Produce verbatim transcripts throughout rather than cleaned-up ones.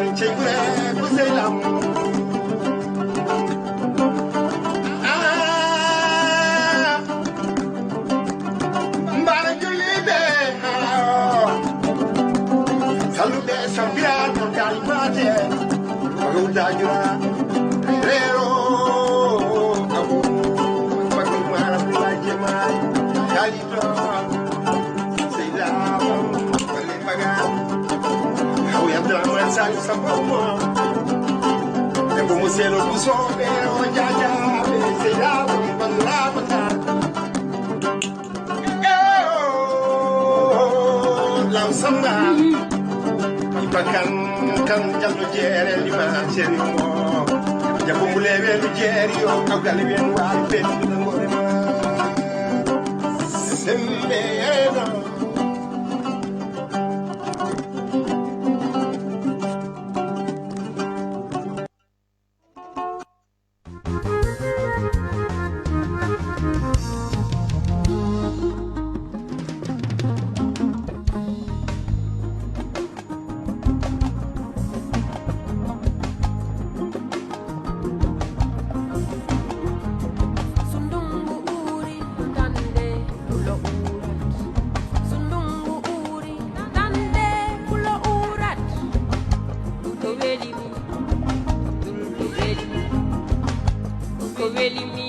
Cey gure ko sey lam. Ah, mbara julliɓe, ah, salluɓe sambira ko kalmate. Ko dajura rero abu. Bakul mara lajema. Kalito. Sey lam. Hawi Abdourahmane Saliou Samba Oumar. E ko Ousseynou Bousso ɓe o jaajaɓe sey lam bandiraɓe tan. E o lam Samba. Iba kan kan jallo jeere lima seri o. Jabo mule welu jeeri o kawgal welu wa ben ngore ma. Sembe eno. So ndungu uri tan de pulo urat. So ndungu uri tan de pulo urat. Ko weli mi, ko weli mi, ko weli mi,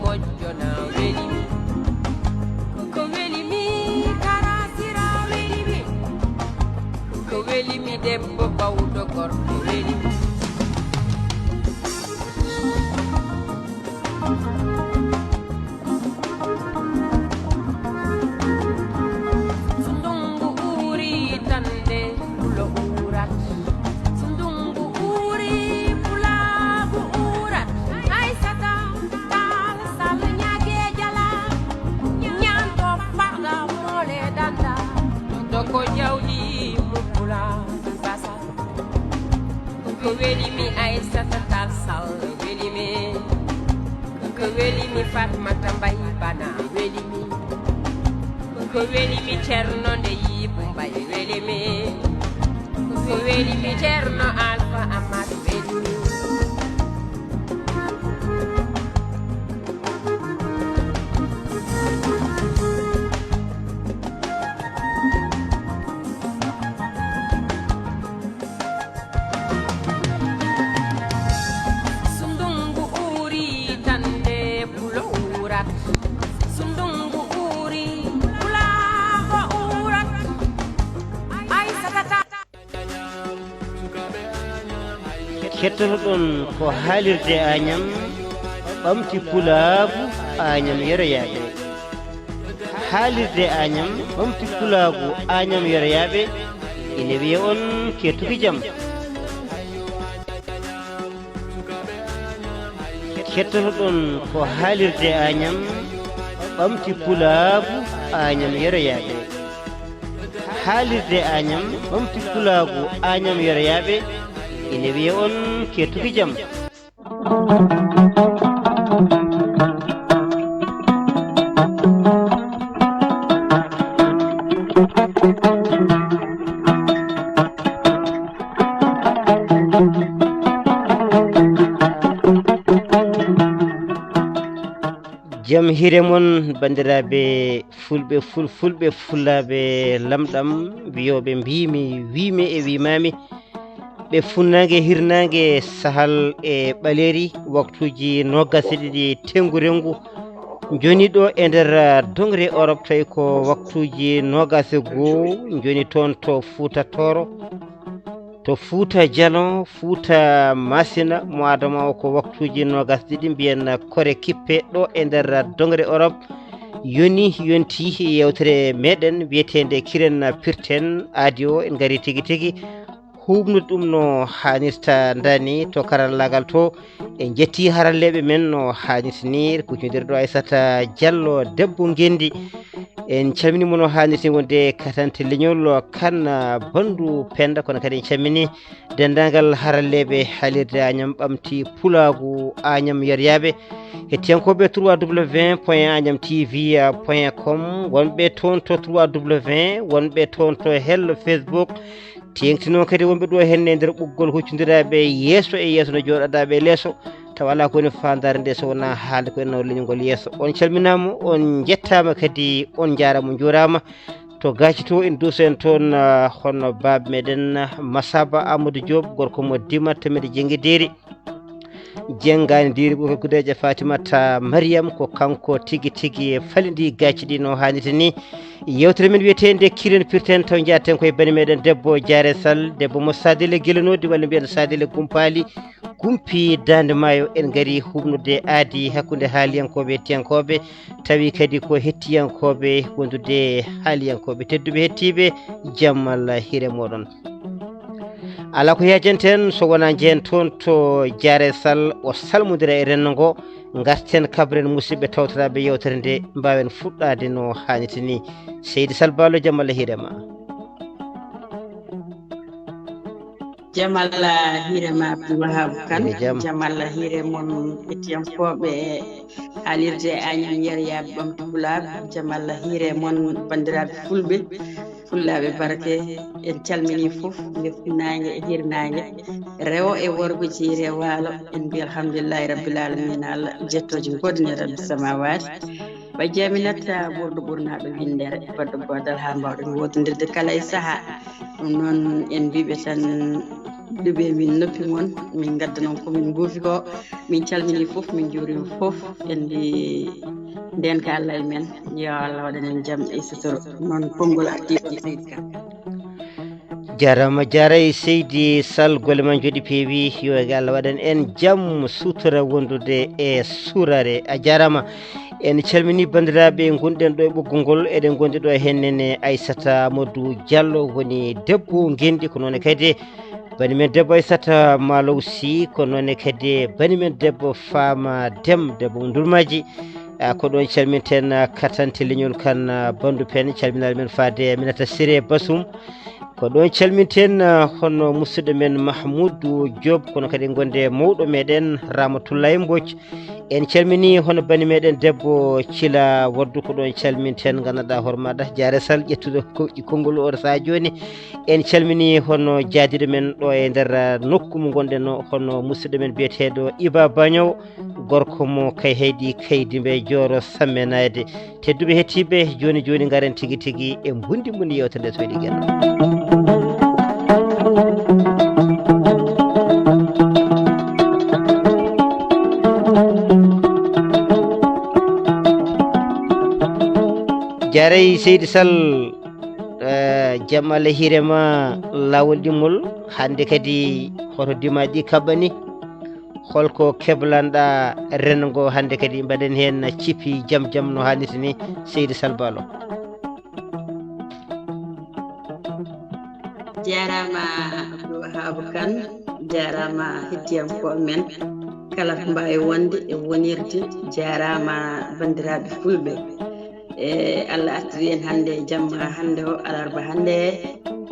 moƴƴo na weli mi. Ko weli mi, karasira weli mi. Ko weli mi, debbo bawɗo gorko weli mi. So ndungu uri tan de pulo urat. So ndungu uri pulagu urat. Aysata Tall Sall ñaage jala. Ñaanto paɗa mole danda. Doko jawdi mu pula basa. Ko weli mi Aysata Tall Sall weli mi. Ko weli mi Fatmata Mbaye Bana weli mi. Ko weli mi Ceerno nde yiibu Mbaye weli mi. Ko weli mi Ceerno Alfa Amadou weli mi. So ndungu uri tan de pulo urat. So ndungu uri pulago urat. Aysata Tall. Kettotoɗon ko haalirde Añam ɓamti pulaagu Añam yeroyaaɓe. Haalirde Añam ɓamti pulaagu Añam yeroyaaɓe ina wiya on kettuki jam. Kettotoɗon ko haalirde Añam ɓamti pulaagu Añam yeroyaaɓe. Haalirde Añam ɓamti pulaagu Añam yeroyaaɓe ina wiya on kettuki jam. Jam hiire mon, banndiraaɓe fulɓe, fulfulɓe, fulaaɓe lamɗam, wiyooɓe mbiimi, wiimi e wiimaami, ɓe funnaange, hirnaange, sahal e ɓaleeri, waktuuji noogaas e ɗiɗi, tenngu renngu, njoni ɗo e nder, ah, doŋre Orop, tawi ko waktuuji noogaas e goo, njoni toon to Fuuta Tooro. To Fuuta Jalon, Fuuta Masina, mo adama o ko waktuuji noogaas ɗiɗi, mbiyen kore kippe ɗo e nder doŋre Orop. Yoni, yonti yewtere meɗen wiyeteende Kiren Pirten, aadi o en ngari tigi tigi. Huuɓnude ɗum no haanirta ndani to karallaagal to. En njetti haralleeɓe men no haanirta ni, kuccondirɗo Aysata Jallo, debbo ngenndi. En calmini mo no haanirta ni wonde katante leñol kan, ah, Banndu Pennda, kono kadi en calmini denndaangal haralleeɓe haalirde Añam ɓamti pulaagu Añam yeroyaaɓe. Hettiyankooɓe trois W point añam T V point com, wonɓe toon to trois W, wonɓe toon to hello Facebook, Teeŋtinoo kadi wonɓe ɗo henne e nder ɓoggol huccondiraaɓe yeeso e yeeso no jooɗaɗaaɓe e leeso, tawa alaa ko woni faandaare nde so wonaa haalde ko en nawa leñol ngol yeeso. On calminaama, on njettaama kadi, on njaaraama, on njuuraama. To Gaaci to, en duuso en toon, ah, hono baaba meɗen, ah, Masaba Amadou Diop, gorko mo Dimat, to meɗe Jennge Deeri. Jenngaani Diiri, ɓurko Gudeeja, Fatimata Mariyam, ko kanko tigi tigi falindi Gaaci ɗi no haanirta ni. Yeewtere men wiyeteende Kiren Pirten, taw njaaten koye bani meɗen debbo Jaare Sall, debbo mo Sadele Gelenoodi, walla mbiyen Sadele Gumpaali, Gumpi Daande Maayo. En ngari huɓnude aadi hakkunde haaliyankooɓe e hettiyankooɓe, tawi kadi ko hettiyankooɓe wondude haaliyankooɓe. Tedduɓe hettiiɓe, jam Allah hiire mooɗon. Alaa ko yaajanten so wonaa njehen toon to Jaare Sall, o salmondira e renndo ngo, ngarten kabren musidɓe tawtoraaɓe yeewtere nde, mbaawen fuɗɗaade no haanirta ni. Seydi Sall Baalo, jam Allah hiire ma. Jam Allah hiire ma, Abdou Wahab Kane. Ene jam. Jam Allah hiire mon hettiyankooɓe haalirde Agnam Yeryaaɓe Ɓamtu Pulaar. Jam Allah hiire mon, banndiraaɓe fulɓe, fullaaɓe barke. En calminii fof, nder funnaange e hirnaange, rewo e worgo, jiire e waalo. En mbiya alhamdulillahi rabbil alamina, Allah jettooje ngoodani rabbi samawaati. Bajji Aminata, ɓurɗo ɓurnaaɗo winndere, baɗɗo goodal haa mbaawɗen woodondirde kala e sahaa. Ɗum noon, en mbiɓe tan, ɗuɓe min noppi mon, min ngadda noon ko min nguufi ko. Min calminii fof, min njuuriima fof, en mbi ndeenka Allah e men, yo Allah waɗan en jam e sutoro. Noon konngol artii ɗoon, Seydi Ka. Jarama, jaray Seydi Sall, golle ma njooɗi peewi, yo Allah waɗan en jam, sutura wondude e surare. A jarama. En calmini banndiraaɓe ngonɗen ɗo e ɓoggol ngol, eɗen ngondi ɗo e hennene. Aissata Amadou Diallo woni debbo ngendi, ko noon kadi bani men debbo Aissata Malow Sy, ko noon kadi bani men debbo Fama Dem, debbo mo Ndulmaji. Ah, ko ɗoon calminten, ah, katante leñol kan, ah, Bandu Pen, calminaali men faade Aminata Siré Basum. Ko ɗoon calminten, ah, hono musidɗo men Mahmoudou Diop, kono kadi gonde mawɗo meɗen Ramatoulaye Mbodj. En calmini hono bani meɗen debbo Cila Waddu, ko ɗoon calminten, ganduɗa hoore maɗa Jaare Sall, ƴettuɗo ko-, konngol oɗo sahaa jooni. En calmini hono jaadiɗo men ɗo e nder, ah, nokku mo gonɗen o, hono musidɗo men biyeteeɗo Iba Bagno. Gorko mo Kayhayɗi Kaydi Mbe Jooro Sammenayde. Tedduɓe hettiiɓe, jooni jooni ngaren tigi tigi e mbundi mbundi yewtere nde Soyɗi Geno. Jaarey Seydi Sall, eh, jam Allah hiire ma, laawol ɗimmol, hannde kadi hoto dimaaji ɗi kaɓɓani? Holko keblanɗa rengo hannde kadi mbaɗen heen cipi jam jam no hannirta ni, Seydi Sall Baalo? Jarama Abdou Wahab Kane, jarama hettiyankooɓe men. Kala ko mbawi wonde e wonirde, jarama banndiraaɓe fulɓe. E Allah artiri en hannde e jamma hannde o, alarba hannde,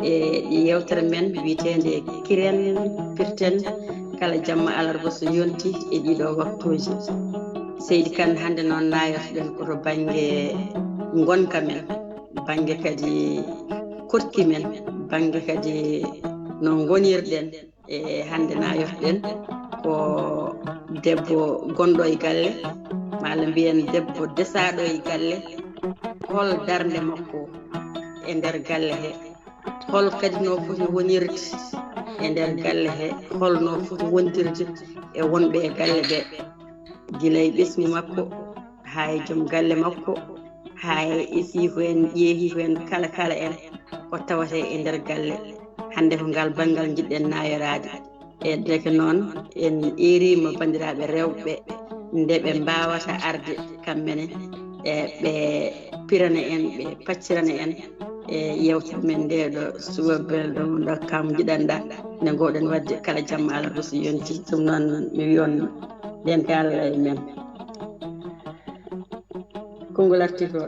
e yewtere men wiyeteende Kiren Pirten, kala jamma alarba so yonti e ɗiɗo waktuuji. Seydi Kane, hannde noon nayotoɗen ko to bannge ngonka men, bannge kadi koɗki men, bannge kadi no ngonirɗen. E hannde nayotoɗen ko debbo gonɗo e galle, maa mbiyen debbo desaaɗo e galle. Hol darnde makko e nder galle he? Hol kadi no foti wonirde e nder galle he? Hol no foti wondirde e wonɓe e galle ɓe? Gila e ɓesngu makko, haa e joom galle makko, haa e siiko en, ƴeehiiko en, kala kala en ko tawata e nder galle. Hannde ko ngal banngal njiɗɗen nayoraade. E ndeke noon, en eeriima banndiraaɓe rewɓe nde ɓe mbaawata arde kamɓe ne, e ɓe pirana en, ɓe paccirana en e yewtere men nde ɗo suba belɗo mum ɗo kam njiɗanɗa nde ngowɗen waɗde kala jamma alarba so yonti. Ɗum noon mi wiyon ndeenka Allah e men. Konngol arti ko.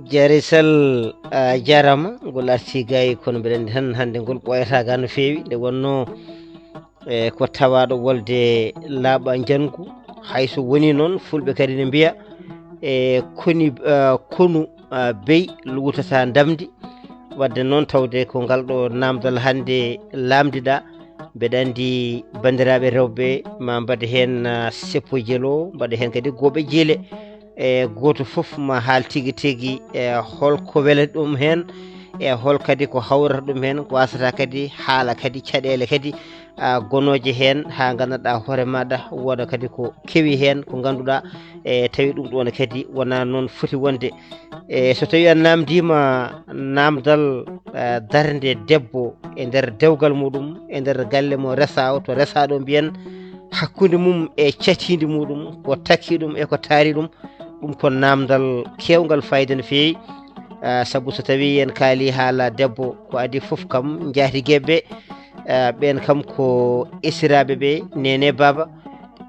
Jaare Sall, a jarama, ngol arti gay, kono mbiɗen tan hannde ngol ɓooyata ga no feewi, nde wonno, e, ko tawaɗo wolde laaɓa njangu. Hay so woni noon, fulɓe kadi ne mbiya, e, koni, a, konu, a, beyi luutata ndamdi. Wadde noon, tawde ko ngal ɗo naamdal hannde laamdiɗa, mbeɗa anndi banndiraaɓe rewɓe ma mbaɗa heen, ah, seppo jelo, mbaɗa heen kadi gooɓe jeele. E gooto fof ma haal tigi tigi e hol ko welata ɗum heen, e hol kadi ko hawrata ɗum heen, ko wasata kadi haala kadi caɗeele kadi, ah, gonooje heen, haa nganndanɗaa hoore maaɗa wooda kadi ko kewi heen, ko ngannduɗaa e tawi ɗum ɗoon kadi wonaa noon foti wonde. E so tawii a naamndiima naamndal, eh, darnde debbo e nder dewgal muɗum, e nder galle mo resaa o, to resaa ɗo mbiyen hakkunde mum e catiindi muɗum, ko takki ɗum e ko taari ɗum, ɗum ko naamndal keewngal fayda no feewi. Eh, sabu so tawii en kaali haala debbo, ko adii fof kam njaatigeeɓe, eh, ɓeen kam ko esiraaɓe ɓe, neene baaba.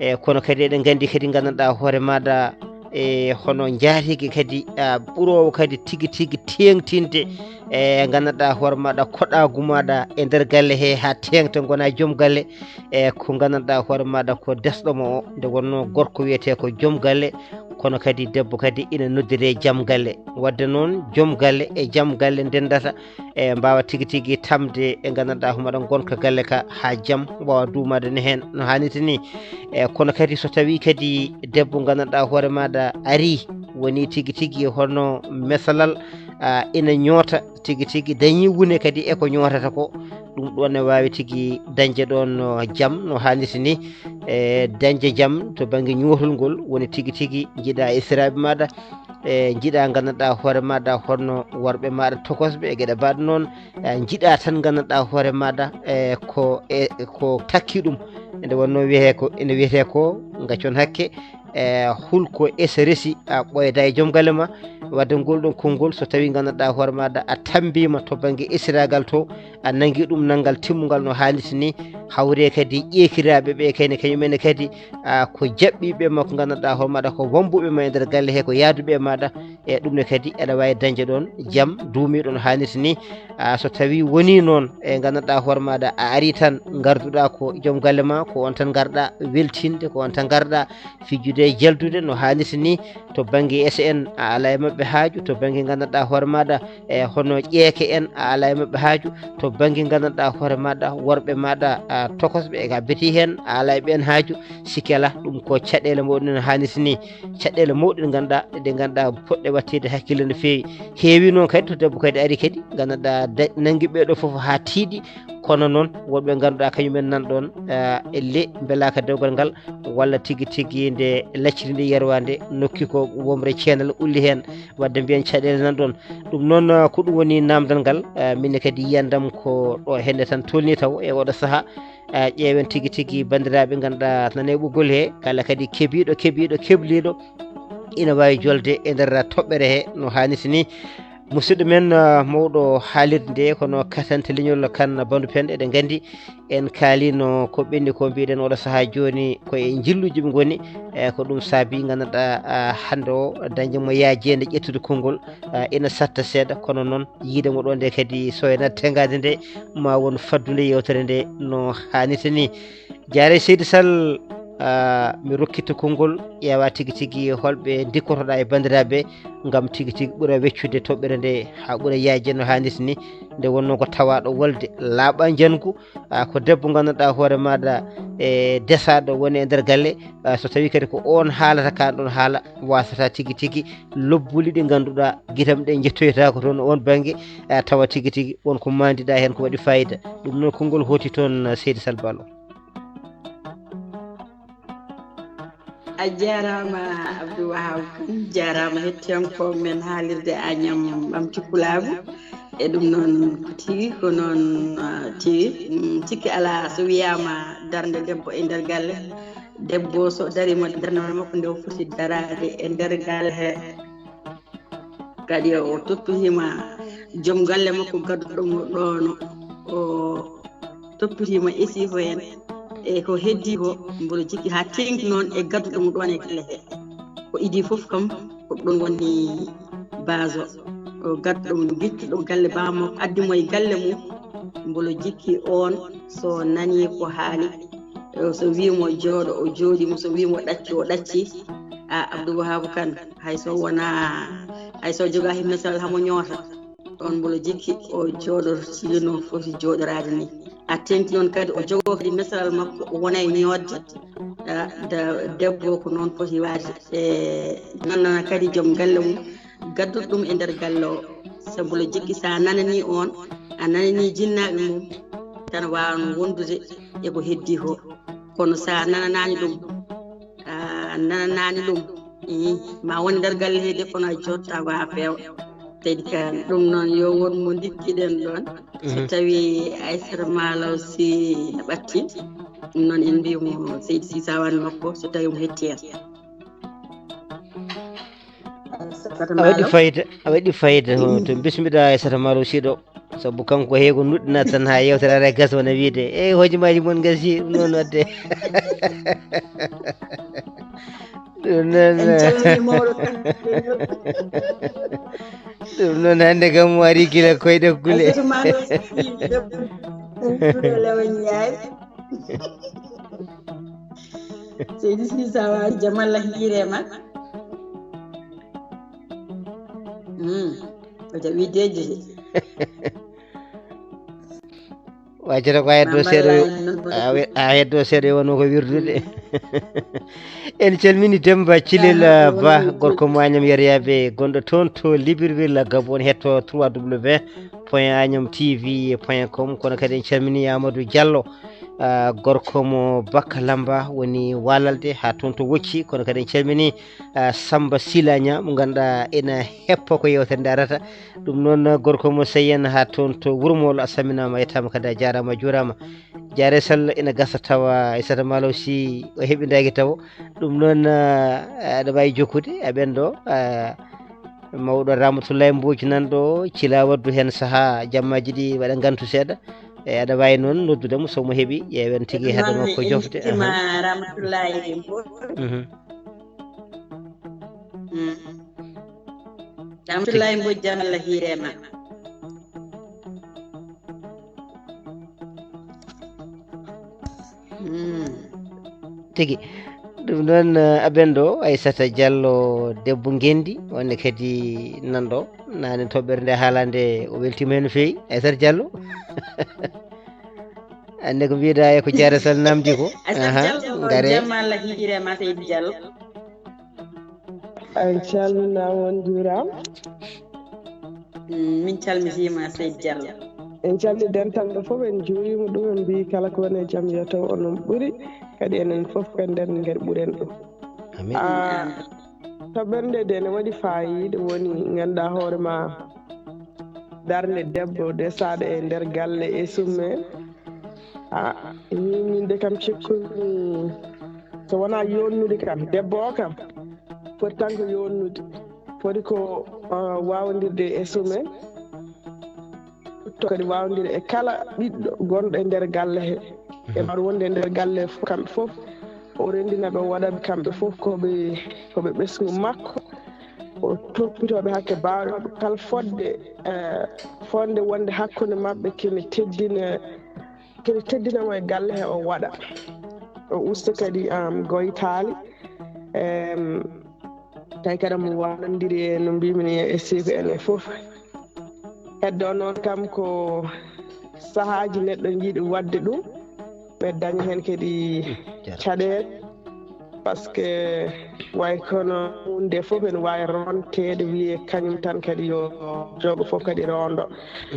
E kono kadi eɗen nganndi kadi nganndanɗaa hoore maaɗa e hono njaatigi kadi, ah, ɓuroowo kadi tigi tigi teeŋtinde e nganndanɗaa hoore maaɗa koɗaagu maaɗa e nder galle he haa teeŋta ngona joom galle. E ko nganndanɗaa hoore maaɗa ko desɗo mo o, nde wonnoo gorko wiyetee ko joom galle, kono kadi debbo kadi ina noddiree jam galle. Wadde noon joom galle e jam galle ndendata e mbaawa tigi tigi tamde e nganndanɗaa hoore maaɗa ngonka galle ka haa jam waawa duumaade ne heen no haanirta ni. E kono kadi so tawii kadi debbo nganndanɗaa hoore maaɗa arii, woni tigi tigi hono mesalal, ah, ina ñoota tigi tigi, dañii wune kadi e ko ñootata ko, ɗum ɗoon ne waawi tigi dañde ɗoon, ah, jam no haanirta ni. E dañde jam to bannge ñootol ngol, woni tigi tigi njiɗaa esiraaɓe maaɗa, e njiɗaa nganndanɗaa hoore maaɗa hono worɓe maaɗa tokosɓe e geɗe mbaɗ noon. E njiɗaa tan nganndanɗaa hoore maaɗa e ko, e ko takki ɗum. Nde wonnoo wiyetee ko, ene wiyetee ko, ngaccon hakke, e hulko e so resi a ɓooyda e joom galle ma. Wadde ngol ɗon konngol, so tawii nganndanɗaa hoore maaɗa a tammbiima to bannge esiraagal to, a nanngi ɗum nanngal timmungal no haanirta ni, hawre kadi ƴeekiraaɓe ɓe kayne kañum ene kadi, a, ko jaɓɓiiɓe ma, ko nganndanɗaa hoore maaɗa ko wambuɓe ma e nder galle he, ko yaaduɓe e maaɗa. E ɗum ne kadi aɗa waawi dañde ɗoon jam duumiiɗo no haanirta ni. A, so tawii wonii noon e nganndanɗaa hoore maaɗa a arii tan ngarduɗaa ko joom galle ma, ko on tan ngarɗaa weltinde, ko on tan ngarɗaa fijjude e jaldude no haanirta ni. To bannge S N a alaa e maɓɓe haaju, to bannge nganndanɗaa hoore maaɗa e hono ƴeeke en a alaa e maɓɓe haaju, to bannge nganndanɗaa hoore maaɗa worɓe maaɗa, a, tokosɓe e ka beti heen a alaa e ɓeen haaju. Sikke alaa, ɗum ko caɗeele mawɗe no haanirta ni, caɗeele mawɗe ɗe ngannduɗaa, ɗe ngannduɗaa poɗɗe watteede hakkille no feewi. Heewi noon kadi to debbo kadi ari kadi ngannduɗaa da-, nanngi ɓee ɗo fof haa tiiɗi, kono noon woɗɓe ngannduɗaa kañum en nan ɗoon, a, elle mbelaaka dewgal ngal, walla tigi tigi nde lacciri nde yerwaande nokki ko womre ceenal ulli heen, wadde mbiyen caɗeele nan ɗoon. Ɗum noon, ah, ko ɗum woni naamndal ngal, ah, min kadi yiyandam ko ɗo henne tan tolni taw e oɗo sahaa. Ah, ƴeewen tigi tigi banndiraaɓe ngannduɗaa nana e ɓoggol he, kala kadi kebiiɗo, kebiiɗo, kebliiɗo ina waawi jolde e nder toɓɓere he no haanirta ni. Musidɗo men, ah, mawɗo haalirde nde, kono katante leñol kan Bandu Pend, eɗen nganndi en kaalino ko ɓenni ko mbiɗen oɗo sahaa jooni ko e njilluji ɓe ngoni. E ko ɗum saabi ngannduɗaa, ah, hannde o dañde mo yaajeende ƴettude konngol, ah, ina satta seeɗa, kono noon yiide mo ɗo nde kadi so en tengaade nde ma won faddude yewtere nde no haanirta ni. Jaare Seydi Sall, ah, mi rokkita konngol, ƴeewa tigi tigi holɓe ndikkotoɗaa e banndiraaɓe ngam tigi tigi ɓura weccude toɓɓere nde haa ɓura yaajde no haanirta ni. Nde wonnoo ko tawaaɗo wolde laaɓa njangu, ah, ko debbo ngannduɗaa hoore maaɗa e desaaɗo woni e nder galle, ah, so tawii kadi ko oon haalata kaan ɗoon haala, waasata tigi tigi lobbuli ɗi ngannduɗaa gitam ɗe njettoytaako toon oon bannge, ah, tawa tigi tigi won ko maandiɗaa heen ko waɗi fayida. Ɗum noon konngol hooti toon, ah, Seydi Sall Balo. A jaaraama Abdou Wahab Kane, jaaraama hettiyankooɓe men haalirde Añam Ɓamti Pulaagu. E ɗum noon ko tigi, ko noon, ah, tigi. Mm, sikki alaa, so wiyaama darnde debbo e nder galle, debbo so dariima darnde makko nde o foti daraade e nder galle he, kadi o toppitiima joom galle makko gadduɗo mo ɗoon, o toppitiima esii ko en e ko heddii ko, mboɗo jikki haa teeŋti noon e gadduɗo mo ɗoon e galle he. Ko idii fof kam ko ɗum woni base o, o gadduɗo mo, gittuɗo galle baa makko, addi mo e galle mum. Mboɗo jikki oon so nanii ko haali, e so wii mo jooɗo, o jooɗii mo, so wii mo ɗaccu, o ɗacci. A, Abdou Wahab Kane, hay so wonaa, hay so jogaa he misal hamo ñoota. Ɗon mboɗo jikki o jooɗor sili no foti jooɗoraade ni. A teŋti noon kadi o jogoo kadi mesalal makko, o wona e ñoodde. Ah, da-, debbo ko noon foti waade. E nannana kadi joom galle mum, gadduɗo ɗum e nder galle o. Sabu mboɗo jikki so a nananii oon, a nananii jinnaaɓe mum, tan waawan wondude e ko heddii ko. Kono so a nananaani ɗum, a nananaani ɗum, ii, ma won nder galle he de, kono a jooɗtaako haa feewa. Seydi Kan, ɗum noon yo won mo ndikkiɗen ɗoon. So Mhm. Tawi Aissata Malaw Sy na ɓatti, ɗum noon en mbiyi mo Seydi Sy, so a wano makko, so tawi mo hetti en. Aissata A waɗi Malaw. Fayida, a waɗi fayida. Hono to bismiɗa Aissata Malaw Sy ɗo. Sabu kanko heego nuɗɗina tan haa yewtere ara gas wona wiide, "E hojomaaji mon ngasi," ɗum noon wadde. Ɗum noon. En calmini mawɗo tan. Ɗum noon hannde kam o ari gila koyɗe kule. Aissata Malaw Sy, Lewo Ndiaye. Seydi Sy, so a waɗi jam, Allah hiire ma. Hmm. O jaɓi deeƴude. Waccata ko a heddo seeɗa, a we-, a heddo seeɗa, wonno ko wirdude. En calmini Demba Cilel Ba, gorko mo Agnam Yariyaɓe, gonɗo toon to Libreville, Gabon, hetto trois W point agnam T V point com. Kono kadi en calmini Amadou Diallo, ah, gorko mo Bakka Lamba woni Walalde, haa toon to Wocci. Kono kadi en calmini, ah, Samba Silagna, mo ngannduɗaa ena heppa ko yewtere nde arata. Ɗum noon, gorko mo Seyyen haa toon to Wuro Molo, a salminaama, a yettaama kadi, a jaaraama, a juuraama. Jaare Sall ina gasa tawa Aissata Malaw Sy o heɓindaaki tawo. Ɗum noon, ah, aɗa waawi jokkude, a ɓenndo, ah, mawɗo Ramatoulaye Mbodj nan ɗo, Cila waddu heen sahaa, jammaaji ɗi waɗa ngantu seeɗa. E aɗa waawi noon noddude mo, so mo heɓi, ƴeewen tigi hade makko jofde. Aha. Ramatoulaye Mbodj. Mhm. Mm. Abdoulaye Mbodj, jam Allah hiire ma. Mm. Tigi. Ɗum noon, eh, aɓen ɗo, Aissata Diallo, debbo ngenndi, wonde kadi nan ɗo, nane toɓɓere nde haalande, o weltima heen no feewi. Aissata Diallo. Annde ko mbiɗa e ko Diarra Sall namdi ko. Aissata Diallo, ngare. Jam Allah hiire ma, Seydi Diallo. En calminaama, on njuuraama. Mm, min calmitiima, Seydi Diallo. En calmini dental ɗo fof, en njuuriima ɗum, en mbiyi kala ko woni e jam yo taw onon ɓuri, kadi enen fof ko nden ngari ɓuren ɗum. Amin. Ah, amin. Toɓɓere nde de ne waɗi faayiida, woni ngannduɗaa hoore ma darnde debbo de saɗa e nder galle e summe. Ah, min, min de kam cikkumi so wonaa yonnude kam, debbo o kam foti tan ko yonnude, foti ko, ah, waawondirde e summe, to kadi waawondire e kala ɓiɗɗo gonɗo e nder galle he. Ɓe mbaɗa wonde e nder galle he fof, kamɓe fof o renndina ɓe, o waɗa ɓe kamɓe fof ko ɓe, ko ɓe ɓesngu makko, o toppitoo ɓe hakke baawɗe maɓɓe kala fodde, eh, fodde wonde hakkunde maɓɓe kene teddina, kene teddina mo e galle he o waɗa. O usta kadi, am, goytaali, em, tawi kadi mo wallondiri e no mbimi ni e siiko en e fof. Heddo noon kam ko sahaaji neɗɗo yiɗi waɗde ɗum, ɓe daña heen kadi caɗeele, parce que way kono huunde fof ene waawi ronteede, wiyee kañum tan kadi yo jogo fof kadi rondo.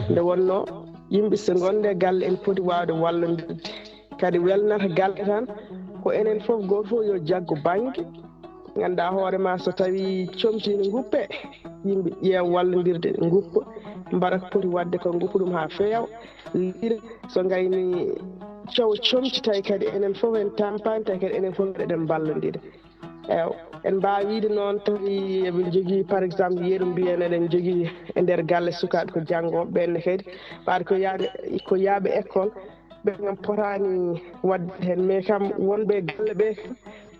Nde wonnoo yimɓe so ngonde galle ene poti waawde wallondirde. Kadi welnata galle tan ko enen fof, gooto fof yo jaggu bannge. Nganndaa hoore ma so tawii comci ne nguppe, yimɓe ƴeewa wallondirde nguppa, mbaɗa ko poti waɗde ko nguppa ɗum haa feewa. Lira so ngayni cowa comci tawi kadi enen fof en tampaani, tawi kadi enen fof eɗen mballondira. Eewa, en mbaawi wiyde noon tawi eɓe njogii, par exemple, yeru mbiyen eɗen njogii e nder galle sukaaɓe ko janngooɓe ɓeen ne kadi, ɓaade ko yahde, ko yahɓe école, ɓe kam potaani waɗde heen, mais kam wonɓe e galle ɓe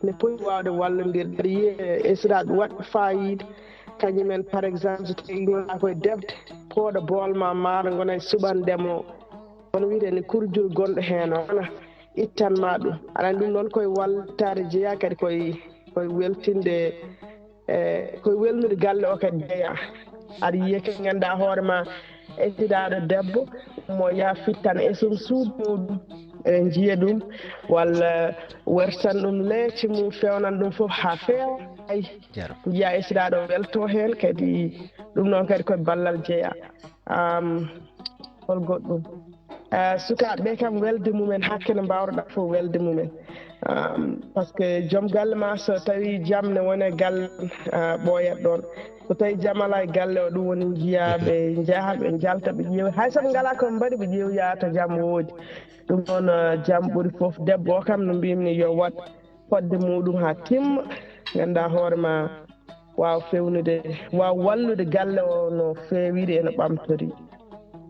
ne poti waawde wallondirde. Aɗa yiya e sukaaɓe waɗɓe faayiida, kañum en, par exemple, so tawii ngonaa koye defde, pooɗa bool ma maaro, ngona e suɓan ndemo, kono wiyetee ni kurjuru gonɗo heen o, wona ittan ma ɗum. Aɗa anndi ɗum noon koye wallitaade jeyaa, kadi koye, koye weltinde, e koye welnude galle o kadi jeyaa. Aɗa yiya kadi nganndaa hoore ma, Esiraaɗo debbo mo ya fittan esum suudu muɗum, eɗen njiya ɗum, walla wertan ɗum leece mum, fewnan ɗum fof haa feewa. Ay, njiya esiraaɗo welto heen kadi. Ɗum noon kadi koye ballal jeya. Am, hol goɗɗum? Ah, sukaaɓe ɓe kam, welde mumen, hakke no mbaawɗa fof welde mumen. Am, parce que joom galle ma, so tawi jam ne wone galle, ah, ɓooyat ɗoon. So tawi jam alaa e galle o, ɗum woni njiya ɓe njaha, ɓe njalta, ɓe ƴeewa. Hay so ɓe ngalaa ko ɓe mbaɗi, ɓe ƴeewoya to jam woodi. Ɗum noon, ah, jam ɓuri fof. Debbo o kam, no mbiymi ni, yo waɗ fodde muɗum haa timma, ngannda hoore ma, waawa fewnude, waawa wallude galle o no feewiri e no ɓamtori.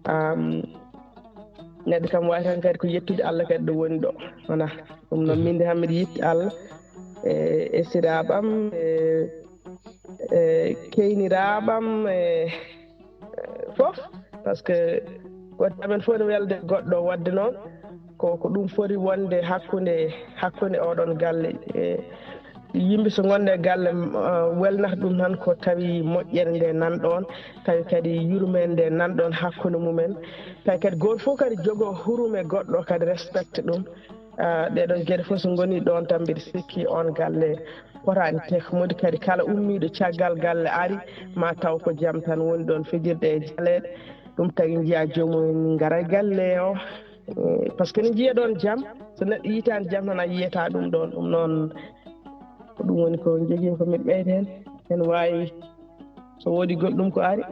Am, neɗɗo kam waawi tan kadi ko yettude Allah kadi ɗo woni ɗo. Wona ɗum noon, min de, haa mbiɗa yitti Allah, e, e esiraaɓam, e, e keyniraaɓam, e, fof, parce que wonde amen fof ne welde goɗɗo. Wadde noon, ko, ko ɗum foti wonde hakkunde, hakkunde oɗon galle. E, yimɓe so ngonde e galle, m-, ah, welnata ɗum tan ko tawi moƴƴere nde nan ɗoon, tawi kadi yurmeende nde nan ɗoon hakkunde mumen, tawi kadi gooto fof kadi jogo hurum e goɗɗo, kadi respecte ɗum. Ah, ɗeɗon geɗe fof so ngoni ɗoon tan, mbiɗa sikki oon galle potaani tek. Modi kadi, kala ummiiɗo caggal galle ari, ma taw ko jam tan woni ɗoon, fijirde e jaleeɗe. Ɗum tagi njiya joomum en ngara e galle o. Eh, parce que ne njiya ɗoon jam, so neɗɗo yiytaani jam tan, a yiyata ɗum ɗoon. Ɗum noon, ko ɗum woni ko njogimi ko miɗo ɓeyda heen. Ene waawi, so woodi goɗɗum ko ari,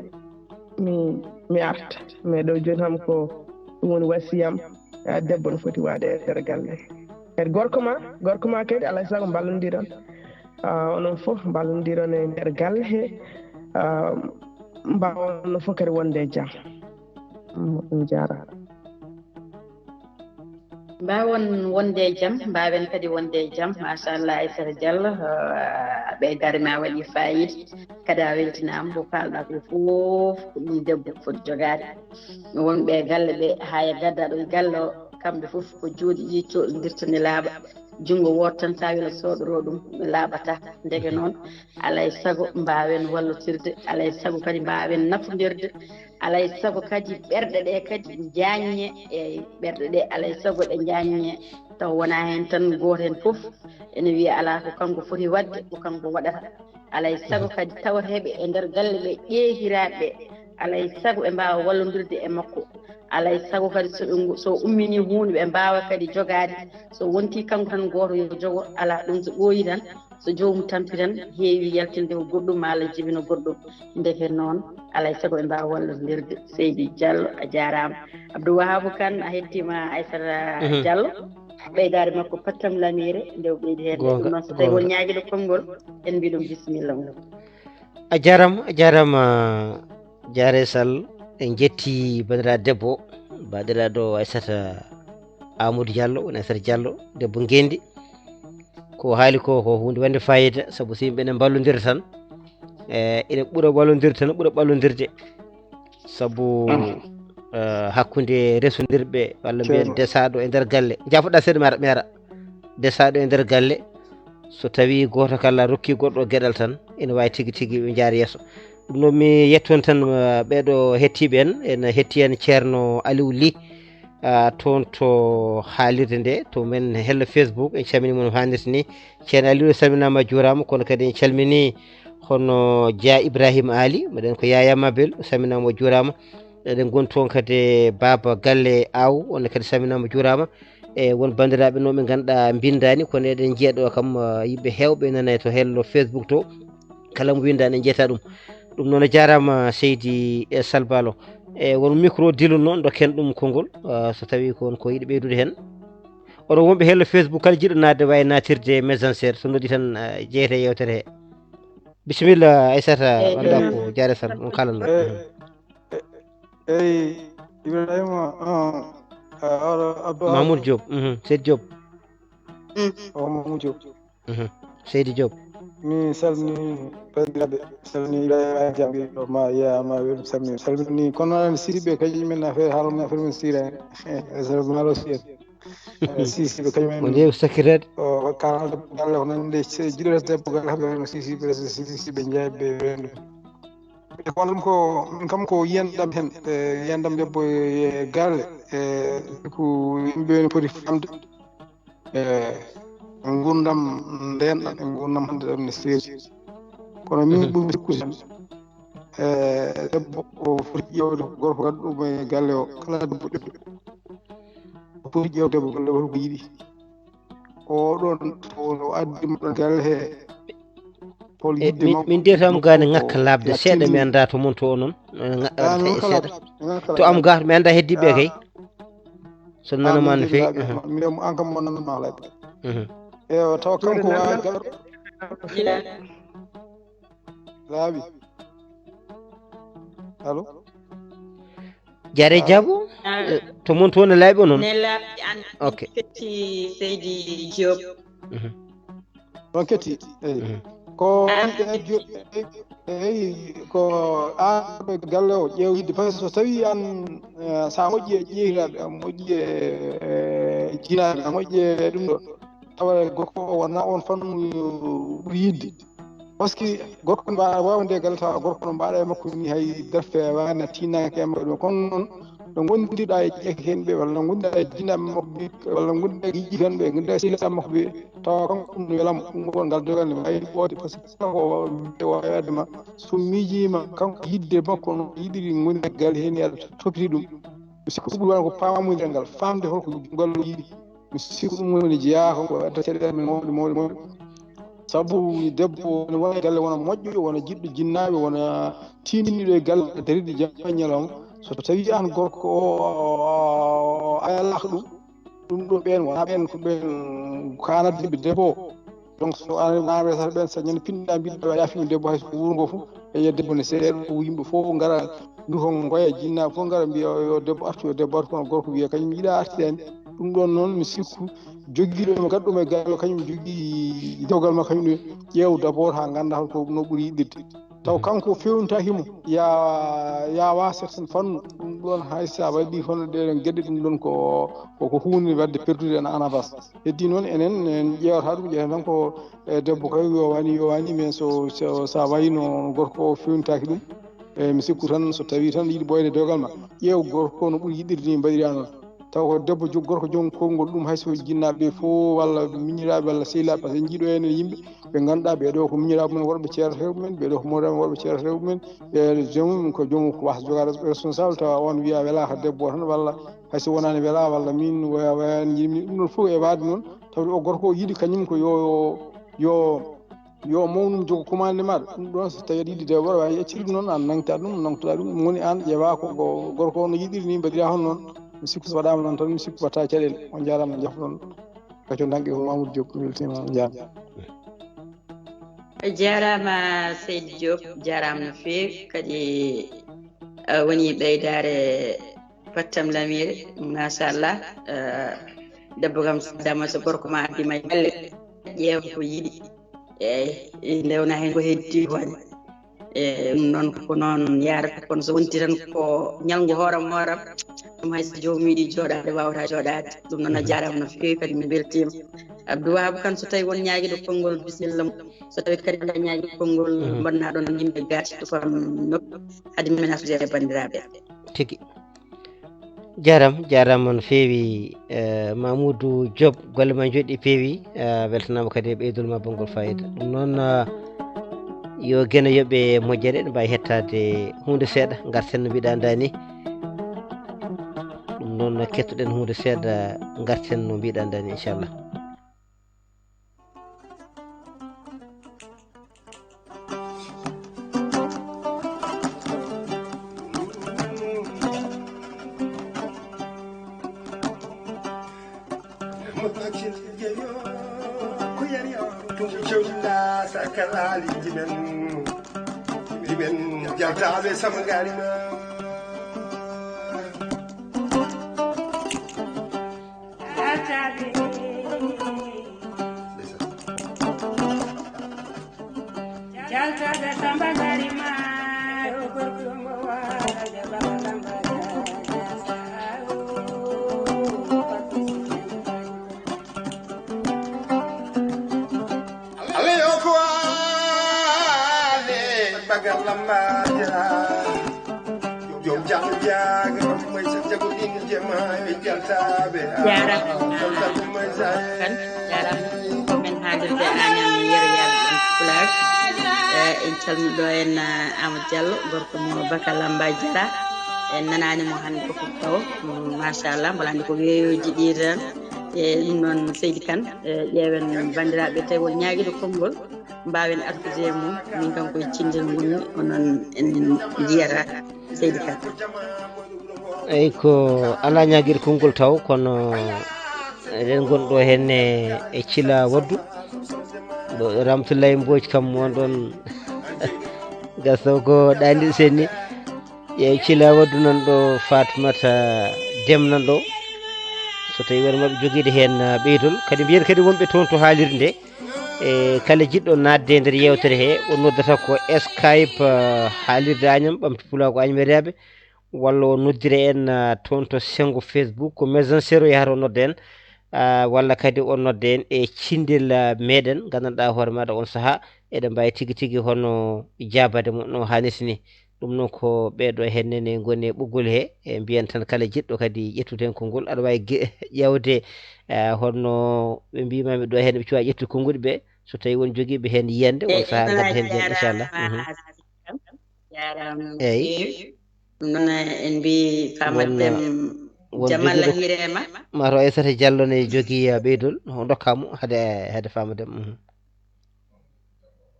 mi, mi arta. Mais ɗo jooni kam ko ɗum woni wasiyam, ah, debbo no foti waade e nder galle. Kadi gorko ma, gorko ma kadi, alaa e sago mballondiron. Ah, onon fof mballondiron e nder galle he. Ah, mbaawon no fof kadi wonde e jam. Mm, on njaaraama. Mbaawon wonde e jam, mbaawen kadi wonde e jam. Machallah, Aissata Diallo, ah, a ɓeydaari ma, waɗi faayiida. Kadi a weltinaama, ko kaalɗa ko fof, ko ɗum debbo foti jogaade. Wonɓe e galle ɓe, haa e gaddaɗo e galle o, kamɓe fof ko juuɗe ɗiɗi coɗondirta ne laaɓa. Junngo wooto tan, so a wela soɗoro ɗum, ne laaɓata. Ndeke noon, alaa e sago mbaawen wallotirde, alaa e sago kadi mbaawen nafondirde, alaa e sago kadi ɓerɗe ɗe kadi njaaññe, e ɓerɗe ɗe alaa e sago ɗe njaaññe, taw wonaa heen tan gooto heen fof ene wiya alaa ko kanko foti waɗde, ko kanko waɗata. Alaa e sago kadi tawateeɓe e nder galle ɓe, ƴeehiraaɓe ɓe, alaa e sago ɓe mbaawa wallondirde e makko. Alaa e sago kadi so ɓe ngo-, so umminii huunde, ɓe mbaawa kadi jogaade. So wontii kanko tan gooto yo jogo, alaa, ɗum so ɓooyii tan, so joomum tampi tan, heewi yaltinde ko goɗɗum, maa Allah jibino goɗɗum. Ndeke noon, alaa e sago ɓe mbaawa wallondirde. Seydi Diallo, a jaaraama. Abdou Wahabou Kane, a hettiima Aissata Diallo. Ɓeydaade makko pattam lamiire, nde o ɓeydi heen. Goonga, ɗum noon, so tawii won goonga. Ñaagiiɗo konngol, en mbii ɗum bisimilla mum. A jaaraama, a jaaraama, Diarra Sall. En njetti banndiraaɗo debbo, banndiraaɗo Aissata Amadou Diallo, woni Aissata Diallo, debbo ngenndi. Ko haali ko, ko huunde wonde faayiida, sabu so yimɓe ne mballondira tan, e, ina ɓura wallondirde tan, ɓura ɓallondirde. Sabu, eh, hakkunde resondirɓe, walla mbiyen desaaɗo e nder galle. Jaafoɗa seeɗa, mi ara, mi ara. Desaaɗo e nder galle, so tawii gooto kala rokkii goɗɗo geɗal tan, ina waawi tigi tigi ɓe njaara yeeso. Ɗum noon, mi yetto on tan, eh, ɓeeɗo hettiiɓe en, ene hetti en Ceerno Aliou Ly, ah, toon to haalirde nde, to men hello Facebook, en calminii mo no haanirta ni. Ceerno Aliou, salminaama, juuraama, kono kadi en calminii hono Dia Ibrahima Ali, mbiɗen ko Yaya Mabel, salminaama, juuraama. Eɗen ngoni toon kadi e Baaba Galle Aw, on kadi salminaama, juuraama. E won banndiraaɓe no ɓe ngannduɗaa mbinndaani, kono eɗen njiya ɗo kam, ah, yimɓe heewɓe nana to hello Facebook to. Kala mo winndaani en njiyata ɗum. Ɗum noon a jaaraama seydi, eh, Salbalo. E won micro dillu noon dokken ɗum konngol, ah, so tawii ko on ko yiɗi ɓeydude heen. Oɗo wonɓe hello Facebook kala jiɗɗo naatde waawi naatirde Messenger so noddi tan, ah, jeyete e yeewtere he. Bisimilla Aissata, walla ko Diarra Sall on kaalanno. Eyi, Ibrahima, ah, ah, Abdou Mamoudou Diop, mhm, Seydi Diop. O Mamoudou Diop. Mhm. Seydi Diop. Mi salmini banndiraaɓe, salmini Ibrahima Diaby ɗo ma Yaya Mabel, salmini, salmini. Kono noon Sisiɓe kañum men affaire, haala men affaire men sira en. Affaire Malo sira en. Eh, Sisiɓe kañum men. Woni yeewu sakkireede. O, o kaalda galle ko nande se-, jiɗo resde debbo galle, haɓe wayno Sisiɓe, Sisiɓe Ndiaye ɓe wayno ɗum. E wallum ko min kam ko yiyandam heen, e yiyandam debbo e galle, e ko yimɓe ne poti famde, e ngurndam ndeenɗam, e ngurndam hannde ɗam ne seeri. Kono min Mhm. ɓurmi sikkude heen, e debbo o foti ƴeewde gorko gadduɗo e galle o, kala debbo ƴoƴɗo. O foti ƴeewde debbo galle o, holko yiɗi. Oɗon, o addi mo ɗon galle he. Hol E, yidde min, makko min de tan makko gaani ko ŋakka laaɓde seeɗa, mi annda to mon to onon. Eh, ŋa-, Ah, mi seeɗa, ŋakka seeɗa. Laaɓde, mi ŋakka To am laaɓde. Ga, mi annda heddiiɓe Ah. kay. So Ah, nanama min no de feewi. Laaɓde, Mhm. ma-, mi, an kam mo nanama laaɓde. Mhm. Eyo, taw kanko Joni waawi nan- garo. Laaɓi. Allo? Jaare Allo? Jaabo? Ah. Eh, to mon to no laaɓi onon? Ne laaɓi an Ok. Ketti Seydi Diop. Mhm. Ɗon ketti. Eyi. Mhm. Ko An- on ɓe jo-, eyi, ko an ɓe galle o ƴeew yidde. Parce que so tawi an, eh, sa moƴƴi e ƴeewnaaɓe, a moƴƴi e, e jiinaaɓe, a moƴƴi e ɗum ɗo. Tawa gorko o wona on fannu ɓuri yidde. Parce que gorko no mbaɗa wawa nde galle tawa gorko no mbaɗa e makko ni hay darfe wani tinaki e makko ɗum. Kono noon ɗo gondiɗa e ƴeeke hen ɓe, walla gondiɗa e jinnaɓe makko ɓe, walla gondiɗa e yiji hen ɓe, gondiɗa e sehilaaɓe makko ɓe, tawa kanko ɗum no welamo, ɗum ɗon ngal dogal ne wawi ɓoode, parce que kala ko wawa wadde ma, so miijima kanko yidde makko no yiɗiri gondiɗa galle hen, yaɗa toppiti ɗum. Mi sikku ɗum wona ko pamondiral ngal, famde holko ngal yiɗi. Mi sikku ɗum woni jeyaa ko, ko adda caɗeele men mawɗe, mawɗe, mawɗe. Sabu debbo ne wona e galle, wona moƴƴo, wona jiɗɗo jinnaaɓe, wona tiiɗinɗo e galle, dariiɗo jam e ñalawma. So tawi an gorko o, o, o, o ayalaaka ɗum, ɗum ɗo ɓeen wona ɓeen ko ɓeen kaanata yimɓe debbo o. Donc so an naɓe sata ɓeen, so ñande pinɗa mbiɗa waɗa fii debbo hay so ko wuuro ngo fof, e yiya debbo ne seeɗa, ko yimɓe fof ngara, duho ngoya, jinnaaɓe fof ngara mbiya, "Yo debbo artu, yo debbo artu," kono gorko wiya, "Kañum yiɗa artirde." Ɗum ɗon noon, mi sikku, jogiiɗo mo gaɗɗo mo e galle, kañum jogii dewgal ma, kañum ne ƴeew d'abord haa ngannda holko no ɓuri yiɗirde. Taw kanko fewntaaki mo, ya, ya wa certaine fannu, ɗum ɗon hay sa waɗi hono ɗee ɗon geɗe, ɗum ɗon ko, ko, ko huunde waɗde perdude en en avance. Heddi noon enen, en ƴeewata ɗum, ƴeewata tan ko, e, debbo kay yo wani, yo wani, mais so, so, sa wayno gorko o fewntaaki ɗum, e, mi sikku tan so tawi tan yiɗi ɓooyde dewgal ma, ƴeew gorko no ɓuri yiɗirde ni mbaɗira noon. Taw ko debbo jog-, gorko joom konngol ɗum, hay so jinnaaɓe ɓe fof, walla miñiraaɓe, walla sehilaaɓe, parce que en njiɗo heen yimɓe ɓe ngannduɗaa ɓee ɗo ko miñiraaɓe mum worɓe ceerata rewɓe men, ɓee ɗo ko mawɗo worɓe ceerata rewɓe men, ɓe joomum ko joom ko wasa jogaade responsable, tawa on wiya welaaka debbo o tan, walla hay so wonaani wela, walla min waya, wayani njiɗmi ɗum ɗon fof e waade noon, tawde o gorko o yiɗi kañum ko yo, yo, yo mawnum jogo commande maɗa. Ɗum ɗon so tawi aɗa yiɗi debbo, aɗa waawi accirde noon, an nangta ɗum, nangtoɗa ɗum, ɗum woni an ƴeewa ko go-, gorko o no yiɗiri ni mbaɗira hono noon. Mi sikku so waɗaama noon tan, mi sikku watta caɗeele. On njaaraama, jafɗon. Gaccon tan ko Mamoudou Diop, mi weltiima, on njaaraama. A jaaraama Seydi Diop, jaaraama no feewi. Kadi, eh, woni ɓeydaare Pattam Lamiire, machallah. Eh, debbo kam, so dama so gorko ma addi ma e galle, ƴeewa ko yiɗi. Eeyi, nde wona heen ko heddi ko waɗi. E, ɗum noon ko noon yaarata, kono so wonti tan ko ñalngu hooram hooram, ɗum hay so joomum yiɗi jooɗaade, waawata jooɗaade. Ɗum noon a jaaraama no feewi, kadi mi weltiima. Abdou Wahab Kane, so tawi won ñaagiiɗo konngol, bisimilla mum. So tawi kadi alaa ñaagiiɗo konngol, Mhm. mbaɗnaa ɗoon yimɓe gaati ko kam nokku, hade min artude e banndiraaɓe. Tigi. Jaaraama, jaaraama no feewi, eh, Mamoudou Diop, golle ma njooɗi peewi, eh, weltanaama kadi e ɓeydol ma bonngol faayiida. Ɗum noon, eh, yo Geno yoɓe moƴƴere, eɗen mbaawi hettaade huunde seeɗa, ngarten no mbiɗa ndaa ni. Ɗum noon, kettoɗen huunde seeɗa, ngarten no mbiɗa ndaa ni, inchallah. Ko yari o, ɗum ko cewtinɗa sakkalaaliji men. Ɗi men jaltaaɓe sama ngaari ma. Jaltaaɓe Samba Gari ma, o gorko mo wala jaba Samba Gari. Alla yo ko ale Jaaraama. Kan, jaaraama. Ko men haalirde Agnam Yero Yaaɓe ɗon Pulaar. Eh, en calmini ɗo en, eh, Amadou Diallo, gorko mo Baka Lamba Jara. En nanaani mo hannde ko fof tawo. Mm, machallah, mbola anndi ko weeyoji ɗi tan. E ɗum noon, Seydi Kane, eh, ƴeewen banndiraaɓe tawi won ñaagiiɗo konngol, mbaawen artude e mum. Min kam koye cinndel ngonmi, onon en njiyata Seydi Kane. Eyi, ko alaa ñaagiiɗo konngol taw, kono eɗen ngon ɗo heen e, e Cila Waddu. Ɗo Ramatullahi Mbooji kam won ɗon. Gas taw ko ɗaaniiɗo seeɗa ni. Ƴeew Cila Waddu nan ɗo, Fatimata Dem nan ɗo. So tawi won maɓɓe jogiiɗo heen, ah, ɓeydol. Kadi mbiyen kadi wonɓe toon to haalirde nde. E kala jiɗɗo naatde e nder yeewtere he, o noddata ko Skype, ah, haalirde Agnam, ɓamti pulaagu Agnam e rewɓe. Walla o noddira en, ah, toon to senngo Facebook, ko Messenger o yahata o nodda en, ah, walla kadi o nodda en e cinndel, ah, meɗen, nganndanɗaa hoore maaɗa on sahaa, eɗen mbaawi tigi tigi hono jaabaade mo no haanirta ni. Ɗum noon ko ɓeeɗo heen nene ngoni e ɓoggol he, e mbiyen tan kala jiɗɗo kadi ƴettude heen konngol, aɗa waawi ge-, ƴeewde, eh, hono ɓe mbiimaami ɗo heen, ɓe cuwaa ƴettude konnguɗi ɓe, so tawi won jogiiɓe heen yiyannde, on sahaa ngadda heen jam, inchallah. Mhm. Jaaraama no feewi. Ɗum noon, en mbii Faamata Dem, won jam Allah jogiiɗo hiire ma. Mato Aissata Diallo ne jogii, eh, ɓeydol, o ndokkaa mo hade, hade Faamata Dem. Mhm.